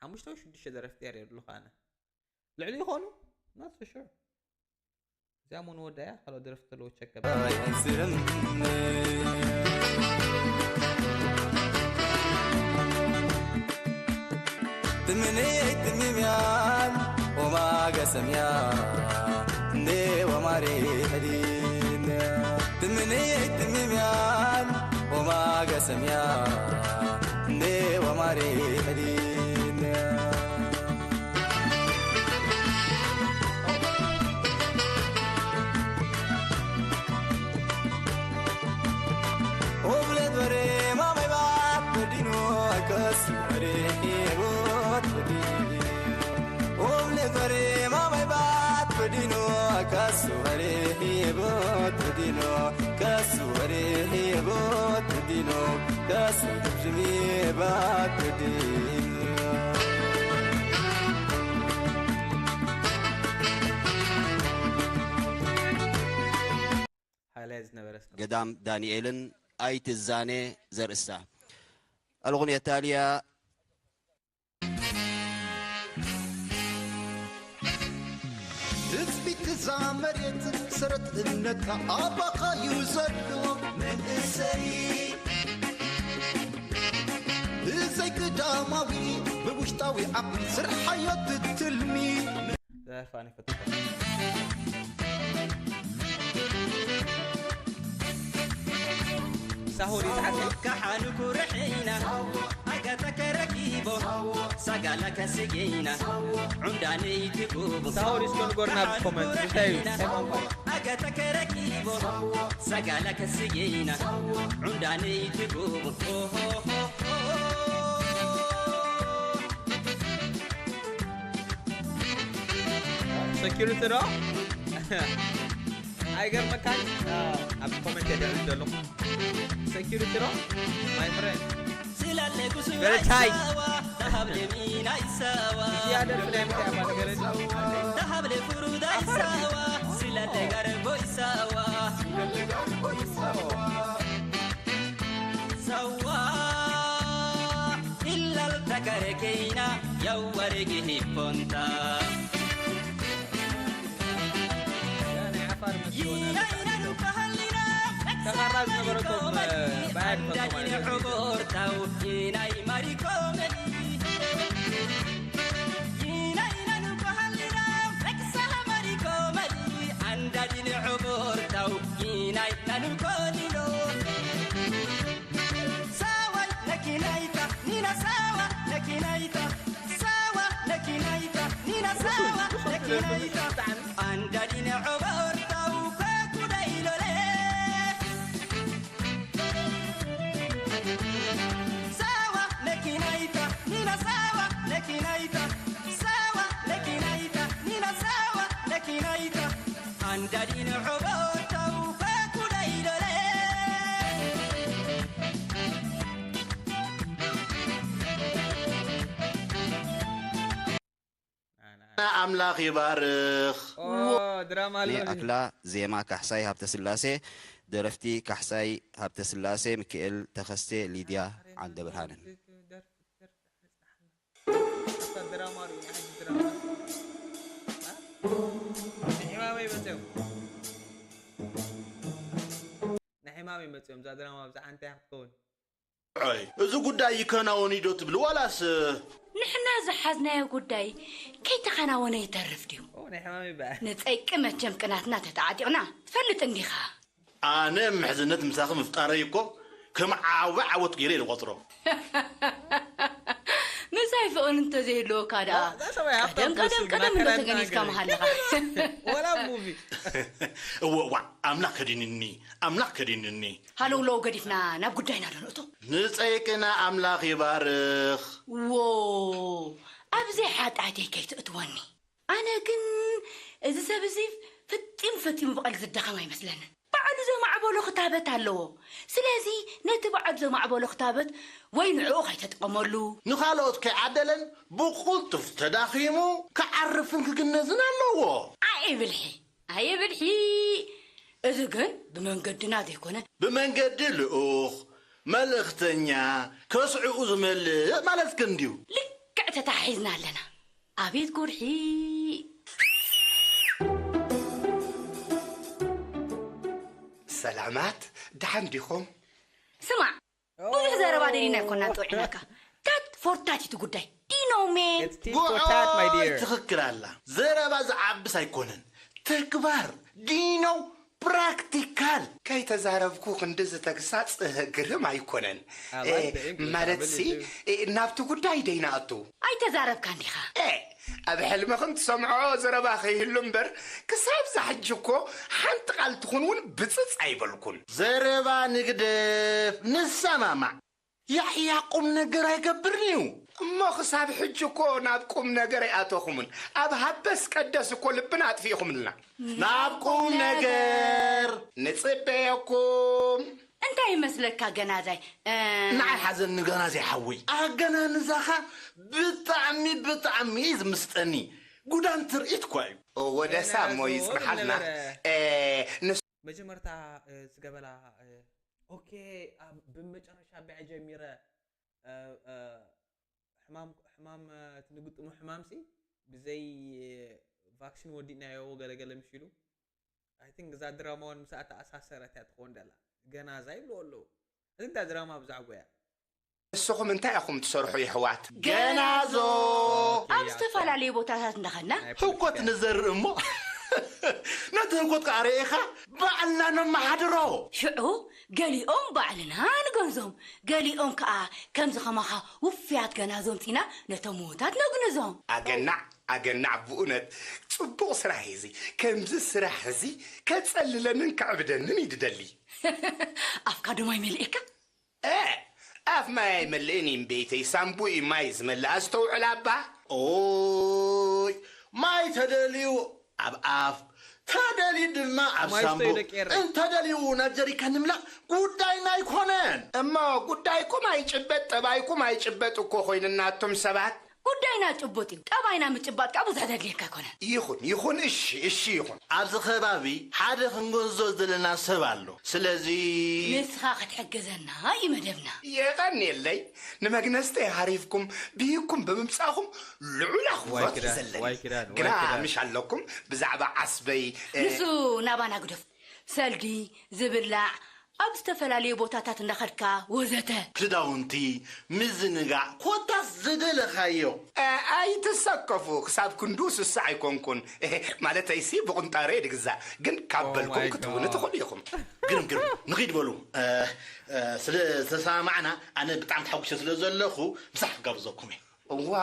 ሓሙሽተ ወይ ሽዱሽተ ደረፍቲ እየ ርእየ ኣለኹ ኣነ። ልዕሊ ይኾኑ? Not so sure። እዚኣ ሞ ንወዳያ ካልኦት ደረፍቲ ተለዎ ቸክ ገባ። ትምንየይ ትምምያን ኦማገ ሰምያ እንዴ ወማሬ ሕዲን። ትምንየይ ትምምያን ኦማገ ሰምያ እንዴ ወማሬ ሕዲን። ኦብለት በሬ ማማይ ባት በዲኖ ከሱ በሬ ሄቦት በዲኖ። ኦብለት በሬ ማማይ ባት በዲኖ ከሱ በሬ ሄቦት በዲኖ። ከሱ በሬ ሄቦት በዲኖ። ከሱ ድብድሜ ባት በዲኖ። ሃይላይት ዝነበረ ስነ ገዳም ዳንኤልን ኣይትዛነ ዘርእስታ። ኣልኹን የታልያ። ትጽቢት እዛ መሬት ሰረት እምነትካ ኣባኻ እዩ ዘሎ መንእሰይ። ብዘይ ግዳማዊ ብውሽጣዊ ዓቕሚ ስርሓዮ ትትልሚ። ደርፋ ንፈትሖ። ሳሆ ዲዩ ዝሓትት? ካሓኑ ኩርሒና ኣጋታ ከረኪቦ ሳጋላ ከስጌና ዑንዳነይ ትጉቡ። ሳሆ ዲዩ እስከ ንጎርና ብኮመንት እንታይ እዩ? እንታይ ቋንቋ እዩ? ኣጋታ ከረኪቦ ሳጋላ ከስጌና ዑንዳነይ ትጉቡ። ሰኪሪቲ ዶ? ኣይገርመካን? ኣብ ኮመንት የደርብ ዘለኹ። ሰኪሪቲ ዶ? My friend። ስላለ ጉሱ Very tight። ኣይሳዋ፣ ተሃብለ ሚና ይሳዋ። እዚኣ ደርፊ ናይ ምንታይ እያ ንገረኒ? ተሃብለ ፍሩዳ ይሳዋ፣ ስላለ ጋረቦ ይሳዋ። ሳዋ ኢላል ተከረከይና ያዋረጊ ሂፖንታ። ተኻራ ዝነበረቶም፣ እ፣ ባያድ ፈተማ። Sawa, nakinaita, nina sawa, nakinaita, sawa, nakinaita, nina sawa, nakinaita. Andadine obortau, kakudai lole. ኣምላኽ ይባርኽ። ድራማ ኣሎ። ኣክላ፣ ዜማ ካሕሳይ ሃብተስላሴ፣ ደረፍቲ ካሕሳይ ሃብተስላሴ፣ ሚካኤል ተኸስቴ፣ ሊድያ ዓንደብርሃንን። ድራማ ርኡ፣ ናይ ሕጂ ድራማ። እ? ንሕማመይ መፅኦም። ንሕማመይ መፅኦም፣ እዛ ድራማ ብዛዕባ እንታይ ክትከውን? ኦይ፣ እዚ ጉዳይ ይከናወን ዶ ትብል ዋላስ? ንሕና ዝሓዝናዮ ጉዳይ ከይተኸናወነ ይተርፍ ድዩ? ኦ፣ ናይ ሕማመይ በ። ንፀይቂ መቸም ቅናትና ተተዓጢቕና ትፈልጥ እንዲኻ። ኣነ ምሕዝነት ምሳኺ ምፍጣረይ እኮ ከም ዓቢ ዓወት ገይረ እየ ዝቖጽሮ። ምሳይ ፍቕሪ እንተዘይህልወካ ደኣ እዛ ሰብኣይ ሃብታም ቀደም ቀደም ትመስል ቀደም ግን እንዶ ኣከዳድና ተገኒዝካ ገለ። ምሃለኻ። ወላ ሙቪ። እወ፣ እዋ፣ ኣምላኽ ከዲንኒ፣ ኣምላኽ ከዲንኒ። ሃለውለው ገዲፍና ናብ ጉዳይና ዶ ንእቶ? ንጸይቅና ኣምላኽ ይባርኽ። ዎ ኣብዚ ሓጢኣተይ ከይትእትወኒ። ኣነ ግን እዚ ሰብ እዚ ፈጺሙ ፈጺሙ ብቐል ዝደኸም ኣይመስለንን። ባዕሉ ዘማዕበሎ ክታበት ኣለዎ። ስለዚ ነቲ ባዕሉ ዘማዕበሎ ክታበት ወይ ንዕኡ ከይተጥቀመሉ። ንኻልኦት ከይዓደለን ብቕልጡፍ ተዳኺሙ ክዓርፍን ክግነዝን ኣለዎ። ኣየ ብልሒ ኣየ ብልሒ። እዚ ግን ብመንገድና ዘይኮነ ብመንገዲ ልኡኽ መልእኽተኛ ከስዕኡ ዝመልእ ማለት ግን ድዩ? ልክዕ ተታሒዝና ኣለና። ኣቤት ጉርሒ። ሰላማት፣ ደሓን ዲኹም? ስማዕ፣ ብዙሕ ዘረባ ደሊና ኣይኮና ጥውዒናካ። ታት ፎርታት እቲ ጉዳይ ዲኖሜ። It's tit for tat, my dear. ትኽክል ኣላ። ዘረባ ዝዓብስ ኣይኮነን፣ ተግባር ዲኖ ፕራክቲካል። ከይተዛረብኩ ክንድዚ ተግሳጽ ግርም ኣይኮነን። ኣባይ በእንግሊዝ ማለት ኣብል ሲ ይብል። ናብቲ ጉዳይ ደይናኣቱ። ኣይተዛረብካ እንዲኻ። ኣብ ሕልምኽን ትሰምዖ ዘረባ ከይህሉ እምበር ክሳብ ዛሕጂ እኮ ሓንቲ ቃል ትኹን እውን ብፅፅ ኣይበልኩን። ዘረባ ንግደፍ፣ ንሰማማዕ። ያሕያ ቁም ነገር ኣይገብርን እዩ። እሞ ክሳብ ሕጂ እኮ ናብ ቁም ነገር ኣይኣተኹምን። ኣብ ሃበስ ቀደስ እኮ ልብና ኣጥፊእኹምልና። ናብ ቁም ነገር ንፅበየኩም። እንታይ ይመስለካ ገናዛይ? እ፣ ንዓይ ሓዘኒ ገናዘይ ሓወይ፣ ኣገናንዛኻ ብጣዕሚ ብጣዕሚ እዩ ዝምስጠኒ። ጉዳን ትርኢት እኳ እዩ። ወደሳ እሞ ይፅንሓልና። እ፣ ንሱ መጀመርታ እ፣ ዝገበላ እ፣ ኦኬ ኣብ- ብመጨረሻ ብዐ ጀሚረ እ፣ እ፣ ሕማም ሕማም እ፣ እቲ ንግጥሙ ሕማም ሲ ብዘይ እ፣ ቫክሲን ወዲእናዮ ገለገለ ምሽ ኢሉ። I think እዛ ድራማ እውን ምስኣ ተኣሳሰረት እያ ትኸውን ደላ። ገናዛ ይብልዎ ኣለዉ። እዚ እንታይ ድራማ ብዛዕባ እያ? ንስኹም እንታይ ኢኹም ትሰርሑ የሕዋት? ገናዞ ኣብ ዝተፈላለዩ ቦታታት እንዳኸድና ህኮት ንዘርእ እሞ ነቲ ህኮት ከዓ ርኢኻ ባዕልና ነመሓድሮ። ሽዑ ገሊኦም ባዕልና ንገንዞም፣ ገሊኦም ከዓ ከምዚ ከማኻ ውፍያት ገናዞ ኣምፂና ነቶም ምዉታት ነግንዞም። ኣገናዕ ኣገናዕ ብእውነት ፅቡቕ ስራሕ እዩ እዚ። ከምዚ ስራሕ እዚ ከፀልለንን ከዕብደንን እዩ ድደሊ። ኣፍካ ድማ ይመልእካ። እ ኣፍ ማይ ኣይመልእን እዩ እምበይተይ ሳምቡ እዩ ማይ ዝመልእ ኣስተውዕል ኣባ። ኦይ ማይ ተደልዩ ኣብ ኣፍ ተደልዩ ድማ ኣብ ማይ ሳምቡ ስተዩ ደቂ ኤረይ። እንተደልዩ ናብ ጀሪካን ንምላእ ጉዳይና ኣይኮነን። እሞ ጉዳይኩም ኣይጭበጥ ጠባይኩም ኣይጭበጥ እኮ ኮይንና ኣቱም ሰባት። ጉዳይና ጭቡጥ እዩ። ጠባይና ምጭባጥ ከዓ ብዙሕ ዘድልየካ ኣይኮነን። ይኹን ይኹን እሺ እሺ ይኹን። ኣብዚ ከባቢ ሓደ ክንገንዞ ዘለና ሰብ ኣሎ። ስለዚ ንስኻ ክትሕግዘና እዩ መደብና። የቐንየለይ ንመግነዝተይ ሃሪፍኩም ብሂኩም ብምምፃእኹም ልዑል ኣኽብሮት እዩ ክዳን፣ ዘለኒ። ዋይ ክዳን፣ ግና ዋይ ክዳን። ምሽ ኣለኩም ብዛዕባ ዓስበይ እ፣ ንሱ ናባና ግደፍ። ሰልዲ፣ ዝብላዕ፣ ኣብ ዝተፈላለዩ ቦታታት እንዳኸድካ ወዘተ። ክዳውንቲ ምዝንጋዕ ኮታስ ዝደለኻዮ። እ፣ ኣይትሰከፉ ክሳብ ክንዱ ስሳ ኣይኮንኩን። ማለተይሲ ብቁንጣሮ እየ ድግዛእ ግን ካብ Oh በልኩም my ክትውኑ God. ትኽእሉ ኢኹም። ግርም ግርም ንኺድ በሉ። እ፣ እ፣ ስለ ዝተሰማማዕና ኣነ ብጣዕሚ ተሓጒሰ ስለ ዘለኹ ምሳሕ ክጋብዘኩም እየ። ዋ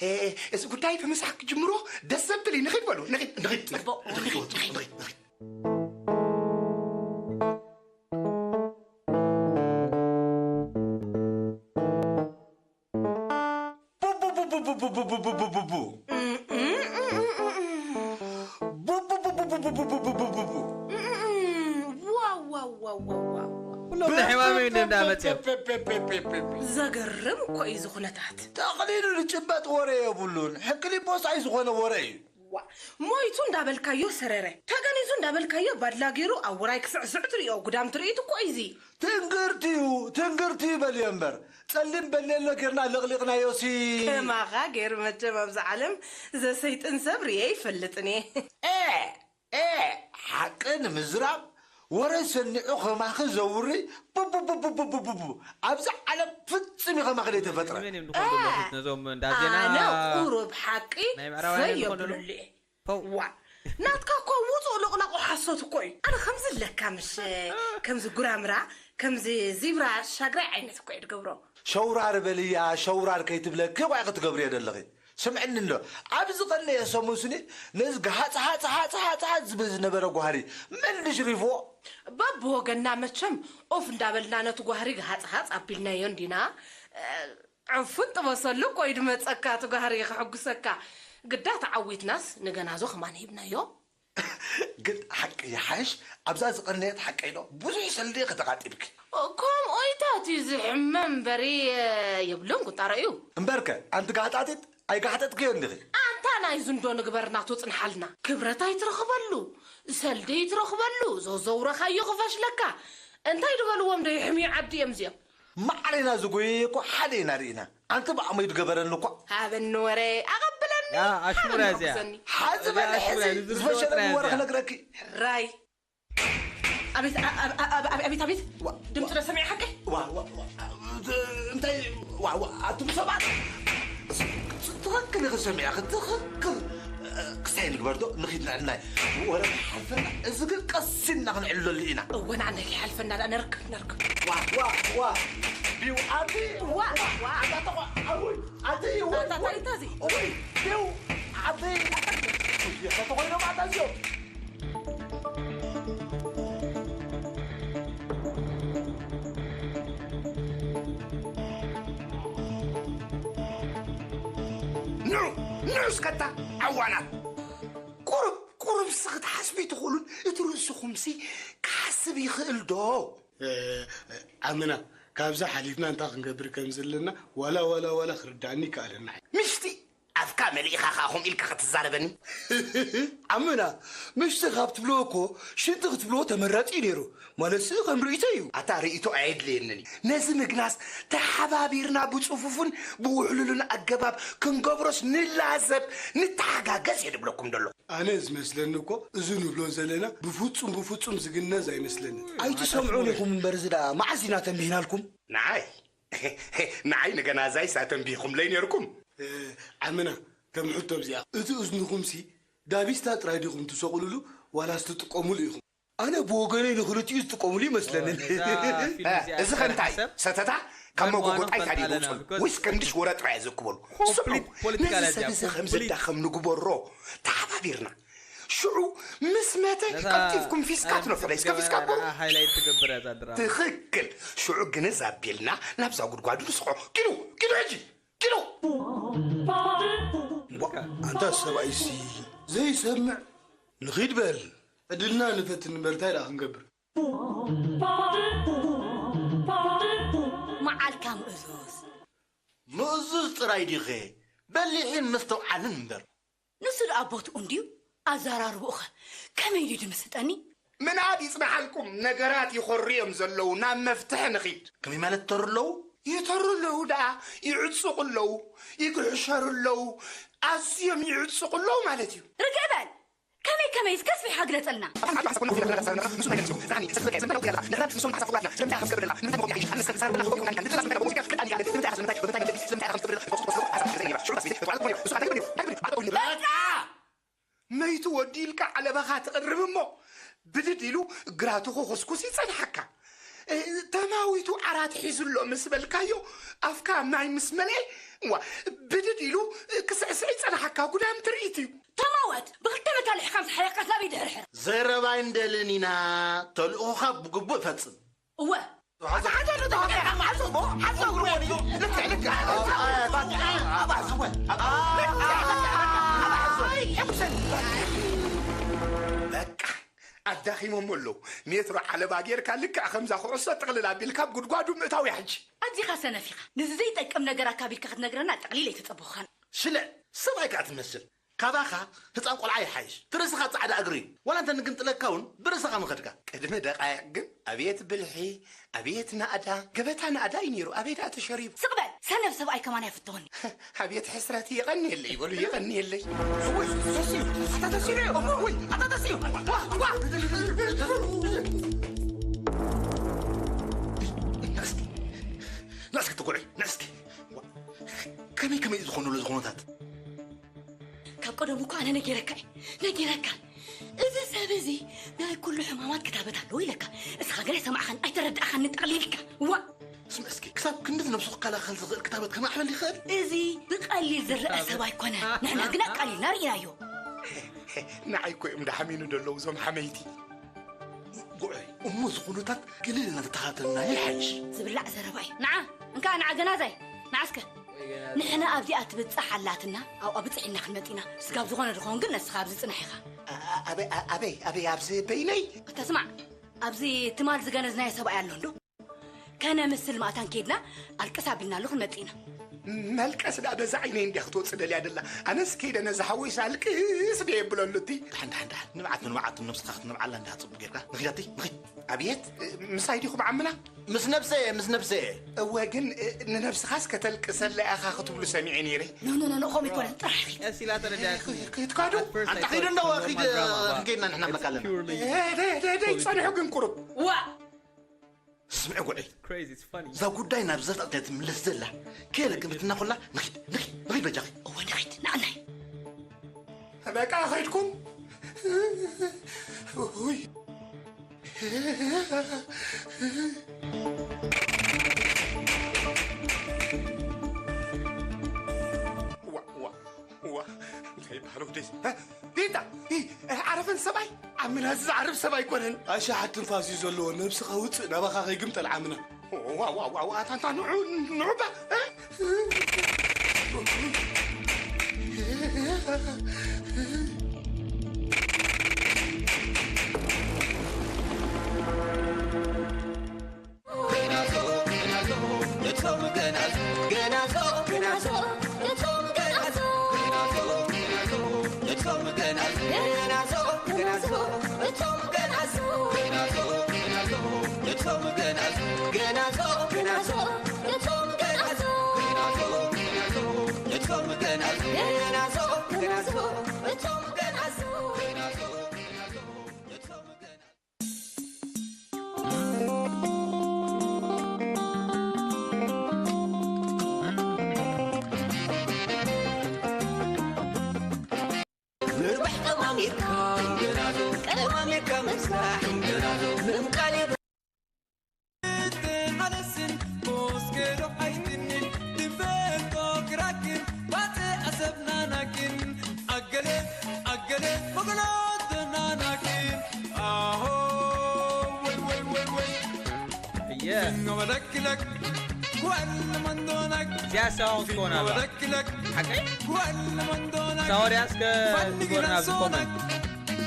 እ፣ እዚ ጉዳይ ብምሳሕ ክጅምሮ ደስ ዘብል እዩ። ንኺድ በሉ ንኺድ። ንኺድ ጽቡቕ፣ ንኺድ፣ ንኺድ። ንኺድ ንኺድ። ሎም ንሕማም እዩ እንዳመፅኦም። ዘገርም እኮ እዩ እዚ ኩነታት። ጠቕሊሉ ዝጭበጥ ወረ የብሉን። ሕክሊቦስ ኣይዝኾነ ወረ እዩ። ዋ፣ ሞይቱ እንዳበልካዮ ሰረረ፣ ተገኒዙ እንዳበልካዮ ባድላ ገይሩ ኣብ ውራይ ክስዕስዕ ትሪኦ ጉዳም ትርኢት እኮ እዩ እዚ። ትንግርቲዩ ትንግርቲዩ በልዮ እምበር፣ ጸሊም በሌሎ ጌርና ለቕሊቕናዮሲ። ከማኻ ገይሩ መቸም ኣብዚ ዓለም ዘሰይጥን ሰብ ርየ ይፈልጥን እየ። ኤ ኤ ሓቂ ንምዝራብ ወረ ሰኒዑ ከማኺ ዘውሪ ቡቡቡቡቡቡቡ ኣብዚ ዓለም ፍጽም ከማኺ ዘይተፈጥረ። መን እዮም ዝኾኑ ዘለኹት ነዞም እንዳ ዜና ኣነ ቁሩብ ሓቂ ናይ ምዕራባውያን ፈይ ዝኾኑ የብሉሉ እየ። ፖው። ዋ ናትካ እኮ ውፁእ ሎቕላቑ ሓሶት እኮ እዩ። ኣነ ከምዚ ኣለካ ምሽ ከምዚ ጉራምራ ከምዚ ዚብራ ሻግራይ ዓይነት እኮ እየ ድገብሮ። ሸውራር በልያ ሸውራር ከይትብለኪ ቋይ ክትገብርዮ ዘለኺ። ስምዕኒ እንዶ ኣብዚ ቀነየ ሰሙን ስኒ ነዚ ግሃፅ ሃፅ ሃፅ ሃፅ ሃፅ ዝብል ዝነበረ ጓህሪ መልሽ ሪፍዎ። በብወገንና መቸም ኦፍ እንዳበልና ነቲ ጓህሪ ግሃፅሃፅ ኣቢልናዮ እንዲና። ዕፉን ጥበሰሉ እኮ እዩ ድመፀካ እቲ ጓህሪ ከሐጉሰካ። ግዳ ተዓዊትናስ ንገናዞ ከማን ሂብናዮ። ግን ሓቂ ይሓይሽ ኣብዛ ዝቐነየት ሓቀይ ዶ ብዙሕ ሰልዲ ከተቓጢብኪ። ከምኡ ኢታት እዩ ዝሕመ እምበሪ የብሉን ቁጣሮ እዩ። እምበርከ ኣንቲ ጋሕጣጢት ኣይጋሕጠጥክዮ እንዲኺ። ኣንታ ናይ ዝንዶ ንግበር ናቱ ጽንሓልና። ክብረት ኣይትረኽበሉ፣ ሰልዲ ኣይትረኽበሉ፣ ዘዘውረኻዮ ክፈሽለካ። እንታይ ድበልዎም ዶ ይሕምዩ ዓዲ እዮም እዚኦም። ማዕረና ዝጎየየ እኮ ሓደ ኢና ርኢና። ኣንቲ ብኣመይ ድገበረኒ እኳ። ሃበኒ ወረ ኣቐብለኒ። ያ፣ ኣሽሙራ ሃበኒ እዚኣ። ሕጉሰኒ። ሓዚ በለ እዚኣ ሕዚ ኣሽሙራ፣ እዚ ዝፈሸለኒ ዝወጥራ ወረ እዚኣ። ክነግረኪ። ራይ ኣቤት ኣ- ኣ- ኣ- ኣቤት ኣቤት ኣቤት ዋ፣ ድምፂ ዶ ሰሚዐ ሓቂ? ዋ፣ ዋ፣ ዋ፣ እ- እንታይ ዋ፣ ዋ፣ ኣቱም ሰባት ትኽክል ኢኺ ሰሚዕኺ ትኽክል። እ፣ ክስታይ ንግበር ዶ ንኺድ ንዕናይ ወረ ሓልፈና እዚ ግን ቀስ ኢልና ክንዕለሉ ኢና። እወ ንዓናይ ከይሓልፈና ደኣ ነርክብ ነርክብ። ዋ፣ ዋ፣ ዋ፣ ቢው ኣቲ ዋ፣ ዋ። ኣታ ተቆ ኣውይ ኣቲ ወይ ኣታ ታሪታ እዚ። ወይ ቢው ኣቲ እየ ከተኾይኖም ኣታ እዚኦም። ንዑ ንዑ እስከታ ዓዋናት ቁሩብ ቁሩብ ስ ክትሓስቡ ይትኽእሉን እቲ ርእስኹምሲ ክሓስብ ይኽእል ዶ? ዓምና ካብዛ ሓሊፍና እንታይ ክንገብር ከም ዘለና ዋላ ዋላ ዋላ ክርዳእኒ ይከኣለና። ምሽቲ ኣፍካ መሊእኻ ኸዓ ከምኡ ኢልካ ክትዛረበኒ። ዓምና ምሽቲ ካብ ትብልዎ እኮ ሽንቲ ክትብልዎ ተመራጺ እዩ ነይሩ። ማለትሲ ከም ርእይቶ እዩ። ኣታ ርእይቶ ኣየድልየንን እዩ። ነዚ ምግናስ ተሓባቢርና ብጽፉፍን ብውሕሉልን ኣገባብ ክንገብሮስ ንላዘብ ንተሓጋገዝ እየ ድብለኩም ደሎ። ኣነ ዝመስለኒ እኮ እዚ ንብሎ ዘለና ብፍጹም ብፍጹም ዝግነዝ ኣይመስለንን። ኣይትሰምዑን ኢኹም እምበር እዚ ደኣ መዓዝ ኢና ተንቢህናልኩም? ንዓይ ንዓይ ንገናዛይስ ኣተንቢህኹምለይ ነይርኩም። ዓምና ከም ሕቶ እዚኣ እቲ እዝንኹምሲ ዳቢስታ ጥራይ ዲኹም ትሰቕሉሉ ዋላስ ትጥቀሙሉ ኢኹም? ኣነ ብወገነይ ንኽልቲኡ ዝጥቀሙሉ ይመስለኒ። እዛ ፊልም እዚኣ እዚ ኸንታይ ሰብ ሰተታ ካብ መን መጎጎ ምዃኑ ጣይታ ፈልጣ ኣለና፣ ይውፅል because ወይስ ቀንድሽ ወረ ጥራይ ዘክበሉ ስዑ Complete political ነዚ ኣዚያ፣ ሰብ እዚ ከም complete። ዝዳኸም ንግበሮ ተሓባቢርና ሽዑ ምስ መተ ነታ ቀልጢፍኩም ፊስካ ትነፍረ እስከ ፊስካ ግበሩ ሃይላይት ትገብር እያ እዛ ድራማ። ትኽክል ሽዑ ግንዝ ኣቢልና ናብዛ ጉድጓዱ ንስኾ ኪዱ ኪዱ ሕጂ ኪዱ ዋ ኣንታ ሰብኣይሲ ዘይሰምዕ ንኺድ በል ዕድልና ንፈትን እምበር እንታይ ደኣ ክንገብር መዓልካ ምእዙዝ ምእዙዝ ጥራይ ዲኸ በሊሕን ምስተውዓልን እምበር ንሱ ደኣ ቦትኡ እንድዩ ኣዘራርብኡኸ ከመይ ድዩ ድምስጠኒ ምናብ ይጽናሓልኩም ነገራት ይኾርዮም ዘለዉ ናብ መፍትሒ ንኺድ ከመይ ማለት ተሩ ኣለዉ ይተሩ ኣለዉ ደኣ ይዕጽቑ ኣለዉ ይግሕሸሩ ኣለዉ ኣዝዮም ይዕጽቑ ኣለዉ ማለት እዩ ርግእ በል ከመይ ከመይ እስከ ኣስፊሕካ ግለጸልና መይቱ ወዲ ኢልካ ዓለባኻ ትቕርብ እሞ ብድድ ኢሉ ግራቱ ክኹስኩስ ይጸንሓካ ተማዊቱ ዓራት ሒዙ ኣሎ ምስ በልካዮ ኣፍካ ማይ ምስ መልኤ ዋ ብድድ ኢሉ ክስዕስዕ ይጸንሓካ ጉዳም ትርኢት እዩ ተማወት ብክልተ መታልሒ ከምዚ ሓለቃስ ናበይ ድሕርሕር ዘረባ ኣይንደልን ኢና ተልእኾኻ ብግቡእ ፈጽም እወ በቃ ኣዳኺሞሞ ኣለዉ። ሜትሮ ዓለባ ጌርካ ልክዕ ከምዛ ኩዕሶ ጥቕልል ኣቢልካ ኣብ ጉድጓዱ ምእታው እያ ሕጂ። ኣዚኻ ሰነፍ ኢኻ። ንዚ ዘይጠቅም ነገር ኣካቢድካ ክትነግረና ጠቕሊል ኣይተጸበኹኻን። ሽለ፣ ሰብኣይ ከኣ ትመስል። ካባኻ ህጻን ቆልዓ ይሓይሽ። እቲ ርእስኻ ጻዕዳ እግሪ እዩ። ዋላ እንተ ንግንጥለካ እውን ብርእስኻ ምኸድካ። ቅድሚ ደቓይቕ ግን ኣቤት ብልሒ፣ ኣቤት ናእዳ፣ ገበታ ናእዳ እዩ ነይሩ። ኣበይ ደኣ ተሸሪቡ? ስቕ በል! ሰነፍ ሰብኣይ ከማን ኣይፍትወኒ። ኣቤት ሕስረት! የቐንየለይ በሉ፣ የቐንየለይ። ወይ፣ ተሲኡ! ኣታ ተሲኡ! ወይ፣ ኣታ ተሲኡ! ዋ፣ ዋ! ንእስኪ፣ ንእስኪ ትጉዒ፣ ንእስኪ። ዋ፣ ከመይ፣ ከመይ እዩ ዝኾነሉ እዚ ኩነታት? ካብ ቀደሙ እኮ ኣነ ነጊረካ እየ፣ ነጊረካ። እዚ ሰብ እዚ ናይ ኩሉ ሕማማት ክታበት ኣለዎ ኢለካ። እስኻ ግን ኣይሰማዕኻን፣ ኣይተረዳእኻን፣ ጠቕሊልካ። ዋ! ስምዒ እስኪ፣ ክሳብ ክንድዚ ነብሱ ክከላኸል ዝኽእል ክታበት ከማዕብል ይኽእል? እዚ ብቐሊል ዝረአ ሰብ ኣይኮነን። ንሕና ግን ኣቃሊልና ርኢናዮ። ንዓይ እኮ እዮም ደሓሚኑ ዘለዉ እዞም ሓመይቲ። ጉዑይ፣ እሞ እዚ ኩነታት ገለ ኢልና ተተኻተልና ይሓይሽ። ዝብላዕ ዘረባ እዩ። ንዓ፣ እንካ ንዓ ገናዛይ፣ ንዓ እስከ። ንሕና ኣብዚኣ ትብጻሕ ኣላትና፣ ኣብኣ ብጽሕ ኢልና ክንመጽእ ኢና። ስጋብ ዝኾነ ድኾን ግን ነስኻ ኣብዚ ጽናሕ ኢኻ። ኣ-፣ ኣ-፣ ኣበይ፣ ኣ-፣ ኣበይ፣ ኣበይ፣ ኣብዚ በይነይ? ኣታ ስማዕ፣ ኣብዚ ትማል ዝገነዝናዮ ሰብኣይ ኣሎ እንዶ? ከነ ምስል ማእታን ኬድና ኣልቅስ ኣቢልናሉ ክንመጽእ ኢና። መልቀስ ደኣ በዛ ዓይነይ እንድያ ክትወጽእ ደልያ ደላ። ኣነስ ከይደ ነዚ ሓወይስ ኣልቅስ ድየ የብለሉ እቲ። ደሓን፣ ደሓን፣ ደሓን። ንብዓት፣ ንብዓት፣ ነብስኻ ክትንብዓላ እንድያ ጽቡቕ ጌርካ። ንኺድ ኣቲ፣ ንኺድ። ኣብየት፣ ምሳይ ዲኹም ዓምና? ምስ ነብሰ እየ፣ ምስ ነብሰ እየ። እወ፣ ግን፣ እ፣ ንነብስኻስ ከተልቅሰላ ኢኻ ክትብሉ ሰሚዐ ነይረ። ኖ፣ ኖ፣ ኖ፣ ኖ፣ ከምኡ ኣይኮነን። ጥራሕ ኺድ። ቀስ ኢላ ተረዳያትኒ። ክ-፣ ክትካዱ? At first ኣንታ I ኺድ thought እንዶ፣ it was ኺድ፣ normal drama, but ክንከይድና ንሕና it's መቃለና። Purely እ፣ ደይ፣ ደይ፣ ደይ፣ ጸንሑ ግን ቁሩብ። ዋ! ስምዒ ጉዐይ። It's crazy, it's funny. እዛ ጉዳይ ናብ ዘፍጣት እያ ትምለስ ዘላ። ከየለክምትና ኮላ፣ ንኺድ፣ ንኺድ፣ ንኺድ በጃኺ። እወ፣ ንኺድ፣ ንዓናይ። በቃ ኸድኩም? ውይ። ዋ፣ ዋ፣ ዋ፣ እንታይ ይበሃል ወደይ? እ? ቢታ፣ እ፣ ዓረፈን ሰብኣይ? ዓምና እዚ ዝዓርፍ ሰብ ኣይኮነን። ኣሻሓት ትንፋስ እዩ ዘለዎ፣ ነብስኻ ውፅእ፣ ናባኻ ከይግምጠል ዓምና። ዋ፣ ዋ፣ ዋ፣ ዋ፣ ኣታ፣ ኣታ፣ ንዑ፣ ንዑ ባ፣ እ? ምርባሕ ቀማሚርካ፣ ቀማሚርካ ምርባሕ ምምቃል። ሓለስን ሞስኬዶ ኣይትኒ ትፈልጦ ግራክን ባጽዕ ኣሰብናናክን ኣገለ ኣገለ ወገኖትናናክን ኣሆ ወይ ወይ ወይ ወይ እየ። ፊንጎ መለክለክ ወል መንዶናክ እዚኣ ሳውንድ ክኾን ኣለዋ። መለክለክ ሓቀይ? ወል መንዶናክ ሳወርያ እስከ ፋኒ ንጎርና ኣብዚ ኮመንት። ግረንሶናክ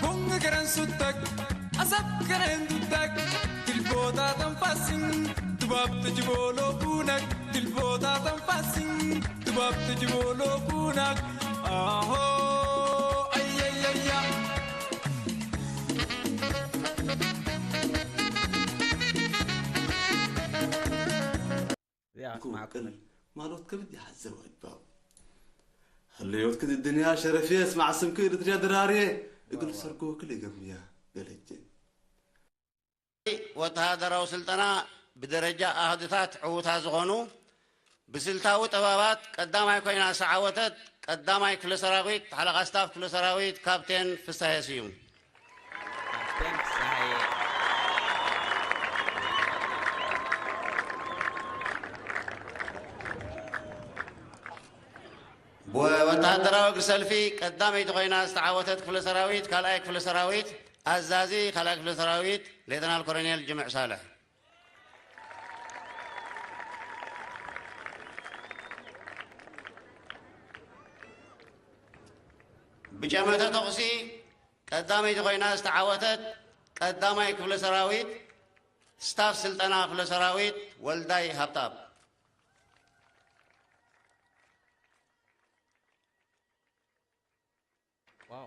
ቦንግ ግረንሱታክ ኣሰብ ግረንዱታክ ትልቦታ ተንፋስን ትባብ ትጅቦሎ ቡናክ ትልቦታ ተንፋስን ትባብ ትጅቦሎ ቡናክ ኣሆ ኣየየያ። እዚኣ ክስማዕኩም። ማሎት ከብድ ይሓዘብ ኣይባው። ህልዮት ክድ ድንያ ሸረፍየ ስማዕ ስምክ ኤርትርያ ድራርየ እግል ሰርጎ ክል ገምያ ገለጀ። ወተሃደራዊ ስልጠና ብደረጃ ኣሃዱታት ዕዉታት ዝኾኑ ብስልታዊ ጠባባት ቀዳማይ ኮይና ዝተዓወተት ቀዳማይ ክፍለ ሰራዊት ሓለቓ ስታፍ ክፍለ ሰራዊት ካፕቴን ፍሳሄ ስዩም። ካፕቴን ፍሳሄ። ብወተሃደራዊ እግሪ ሰልፊ ቀዳመይቲ ኮይና ዝተዓወተት ክፍለ ሰራዊት ካልኣይ ክፍለ ሰራዊት ኣዛዚ ካልኣይ ክፍለ ሰራዊት ሌተናል ኮሎኔል ጅምዕ ሳልሕ። ብጨመተ ተኹሲ ቀዳመይቲ ኮይና ዝተዓወተት ቀዳማይ ክፍለ ሰራዊት ስታፍ ስልጠና ክፍለ ሰራዊት ወልዳይ ሃብታብ። Wow.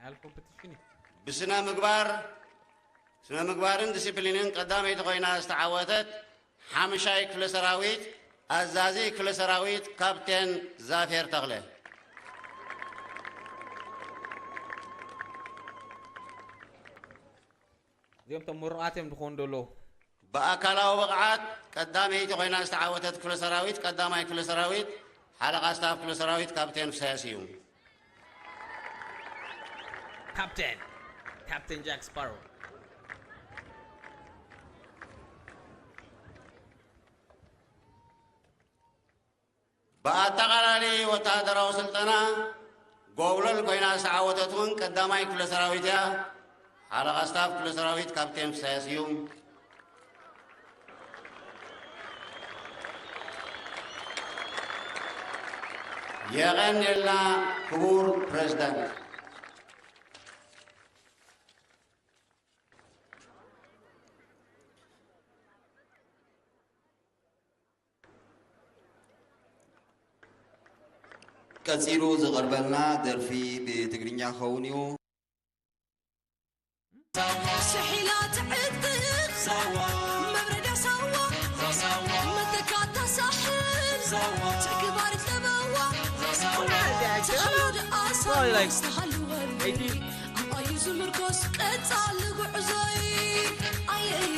Al competition. ብስነ ምግባር ስነ ምግባርን ዲሲፕሊንን ቀዳመይቲ ኮይና ዝተዓወተት ሓምሻይ ክፍለ ሰራዊት ኣዛዚ ክፍለ ሰራዊት ካፕቴን ዛፌር ተኽለ። እዚኦም ቶም ምሩቓት እዮም ዝኾኑ ዘለዉ። ብኣካላዊ ብቕዓት ቀዳመይቲ ኮይና ዝተዓወተት ክፍለ ሰራዊት ቀዳማይ ክፍለ ሰራዊት ሓለቓ ስታፍ ክፍለ ሰራዊት ካፕቴን ፍስሃ ስዩም። ካፕቴን ካፕቴን ጃክ ስፓሮ። ብኣጠቓላሊ ወተሃደራዊ ስልጠና ጎብለል ኮይና ዝተዓወተት እውን ቀዳማይ ክፍለ ሰራዊት እያ። ሓለቓ ስታፍ ክፍለ ሰራዊት ካፕቴን ፍስሃ ስዩም። የቐንየልና ክቡር ፕሬዝዳንት። ቀጺሉ ዝቐርበልና ደርፊ ብትግርኛ ክኸውን እዩ። ስሒላ ትዕጥቕ መብረዳ ሳዋ መተካታ ሳሕል ትዕግባር ጥበዋ ተሃሉ ደኣ ሳዋ ዝተሃልወኒ ኣባዩ ዝምርኮስ ቀጻሊ ጉዕዞይ ኣየይ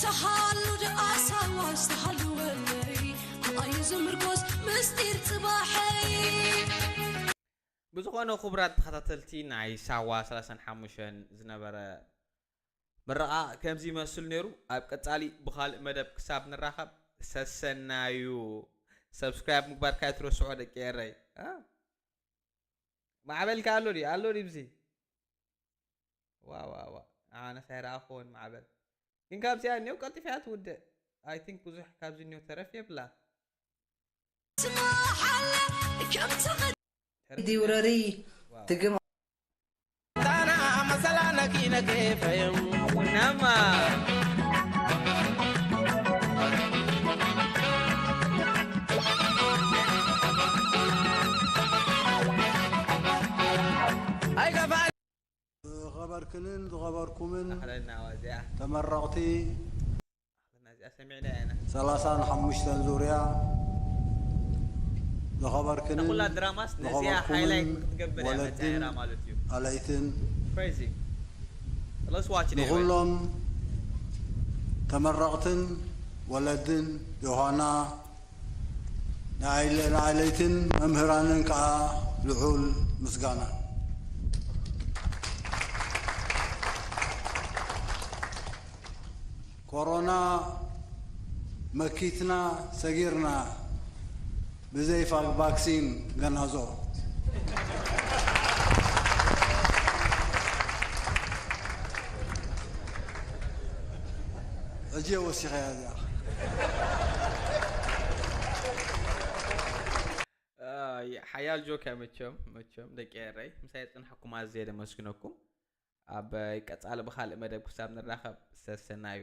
ተሃሉ ደኣ ሳዋ ዝተሃልወኒ ኣባዩ ዝምርኮስ ምስጢር ጽባሐይ ብዝኾነ ክቡራት ተኸታተልቲ ናይ ሳዋ ሰላሳን ሓሙሽተን ዝነበረ ምረቓ ከምዚ ይመስል ነይሩ። ኣብ ቀጻሊ ብኻልእ መደብ ክሳብ ንራኸብ ሰሰናዩ። ሰብስክራይብ ምግባር ካይትረስዖ ደቂ ኤረይ። እ? ማዕበል ከ ኣሎ ድዩ? ኣሎ ድዩ ብዚ? ዋ ዋ ዋ። ኣነስ ኣይረኣኹዎን ማዕበል። ግን ካብዚኣ እኒኦ ቀልጢፋ እያ ትውድእ። I think ብዙሕ ካብዚ እኒኦ ተረፍ የብላ። ስማሓለ ከም ተኸ ዲውረሪ ትግም ጣና መሰላ ነኪ ነኪ ፈየው ቡናማ ኣይገፋ ዝኸበርክንን ዝኸበርኩምን ኣኽለና ዋዚኣ ተመረቕቲ ኣኽለና እዚኣ ሰሚዕና ኢና ሰላሳን ሓሙሽተን ዙርያ ዝኸበርክንን ኩላ ድራማስ ነዚኣ ዝኸበርኩምን ሃይላይት ክትገብር እያ መጻ ወለድን ነይራ ማለት እዩ ኣለይትን crazy let's watch it anyway. ንኹሎም ተመረቕትን ወለድን ዮሃና ንኣይለ- ንኣይለይትን መምህራንን ከዓ ልዑል ምስጋና ኮሮና መኪትና ሰጊርና ብዘይ ፋ- ቫክሲን ገናዞ ሕጂ ወሲኸያ እዚኣ ሓያል ጆክ እያ መቸም መቸም ደቂ ኤረይ ምሳይ ዝፅንሐኩም ኣዝየ ደመስግነኩም ኣብ ቀፃሊ ብካልእ መደብ ክሳብ ንራኸብ ሰሰናዩ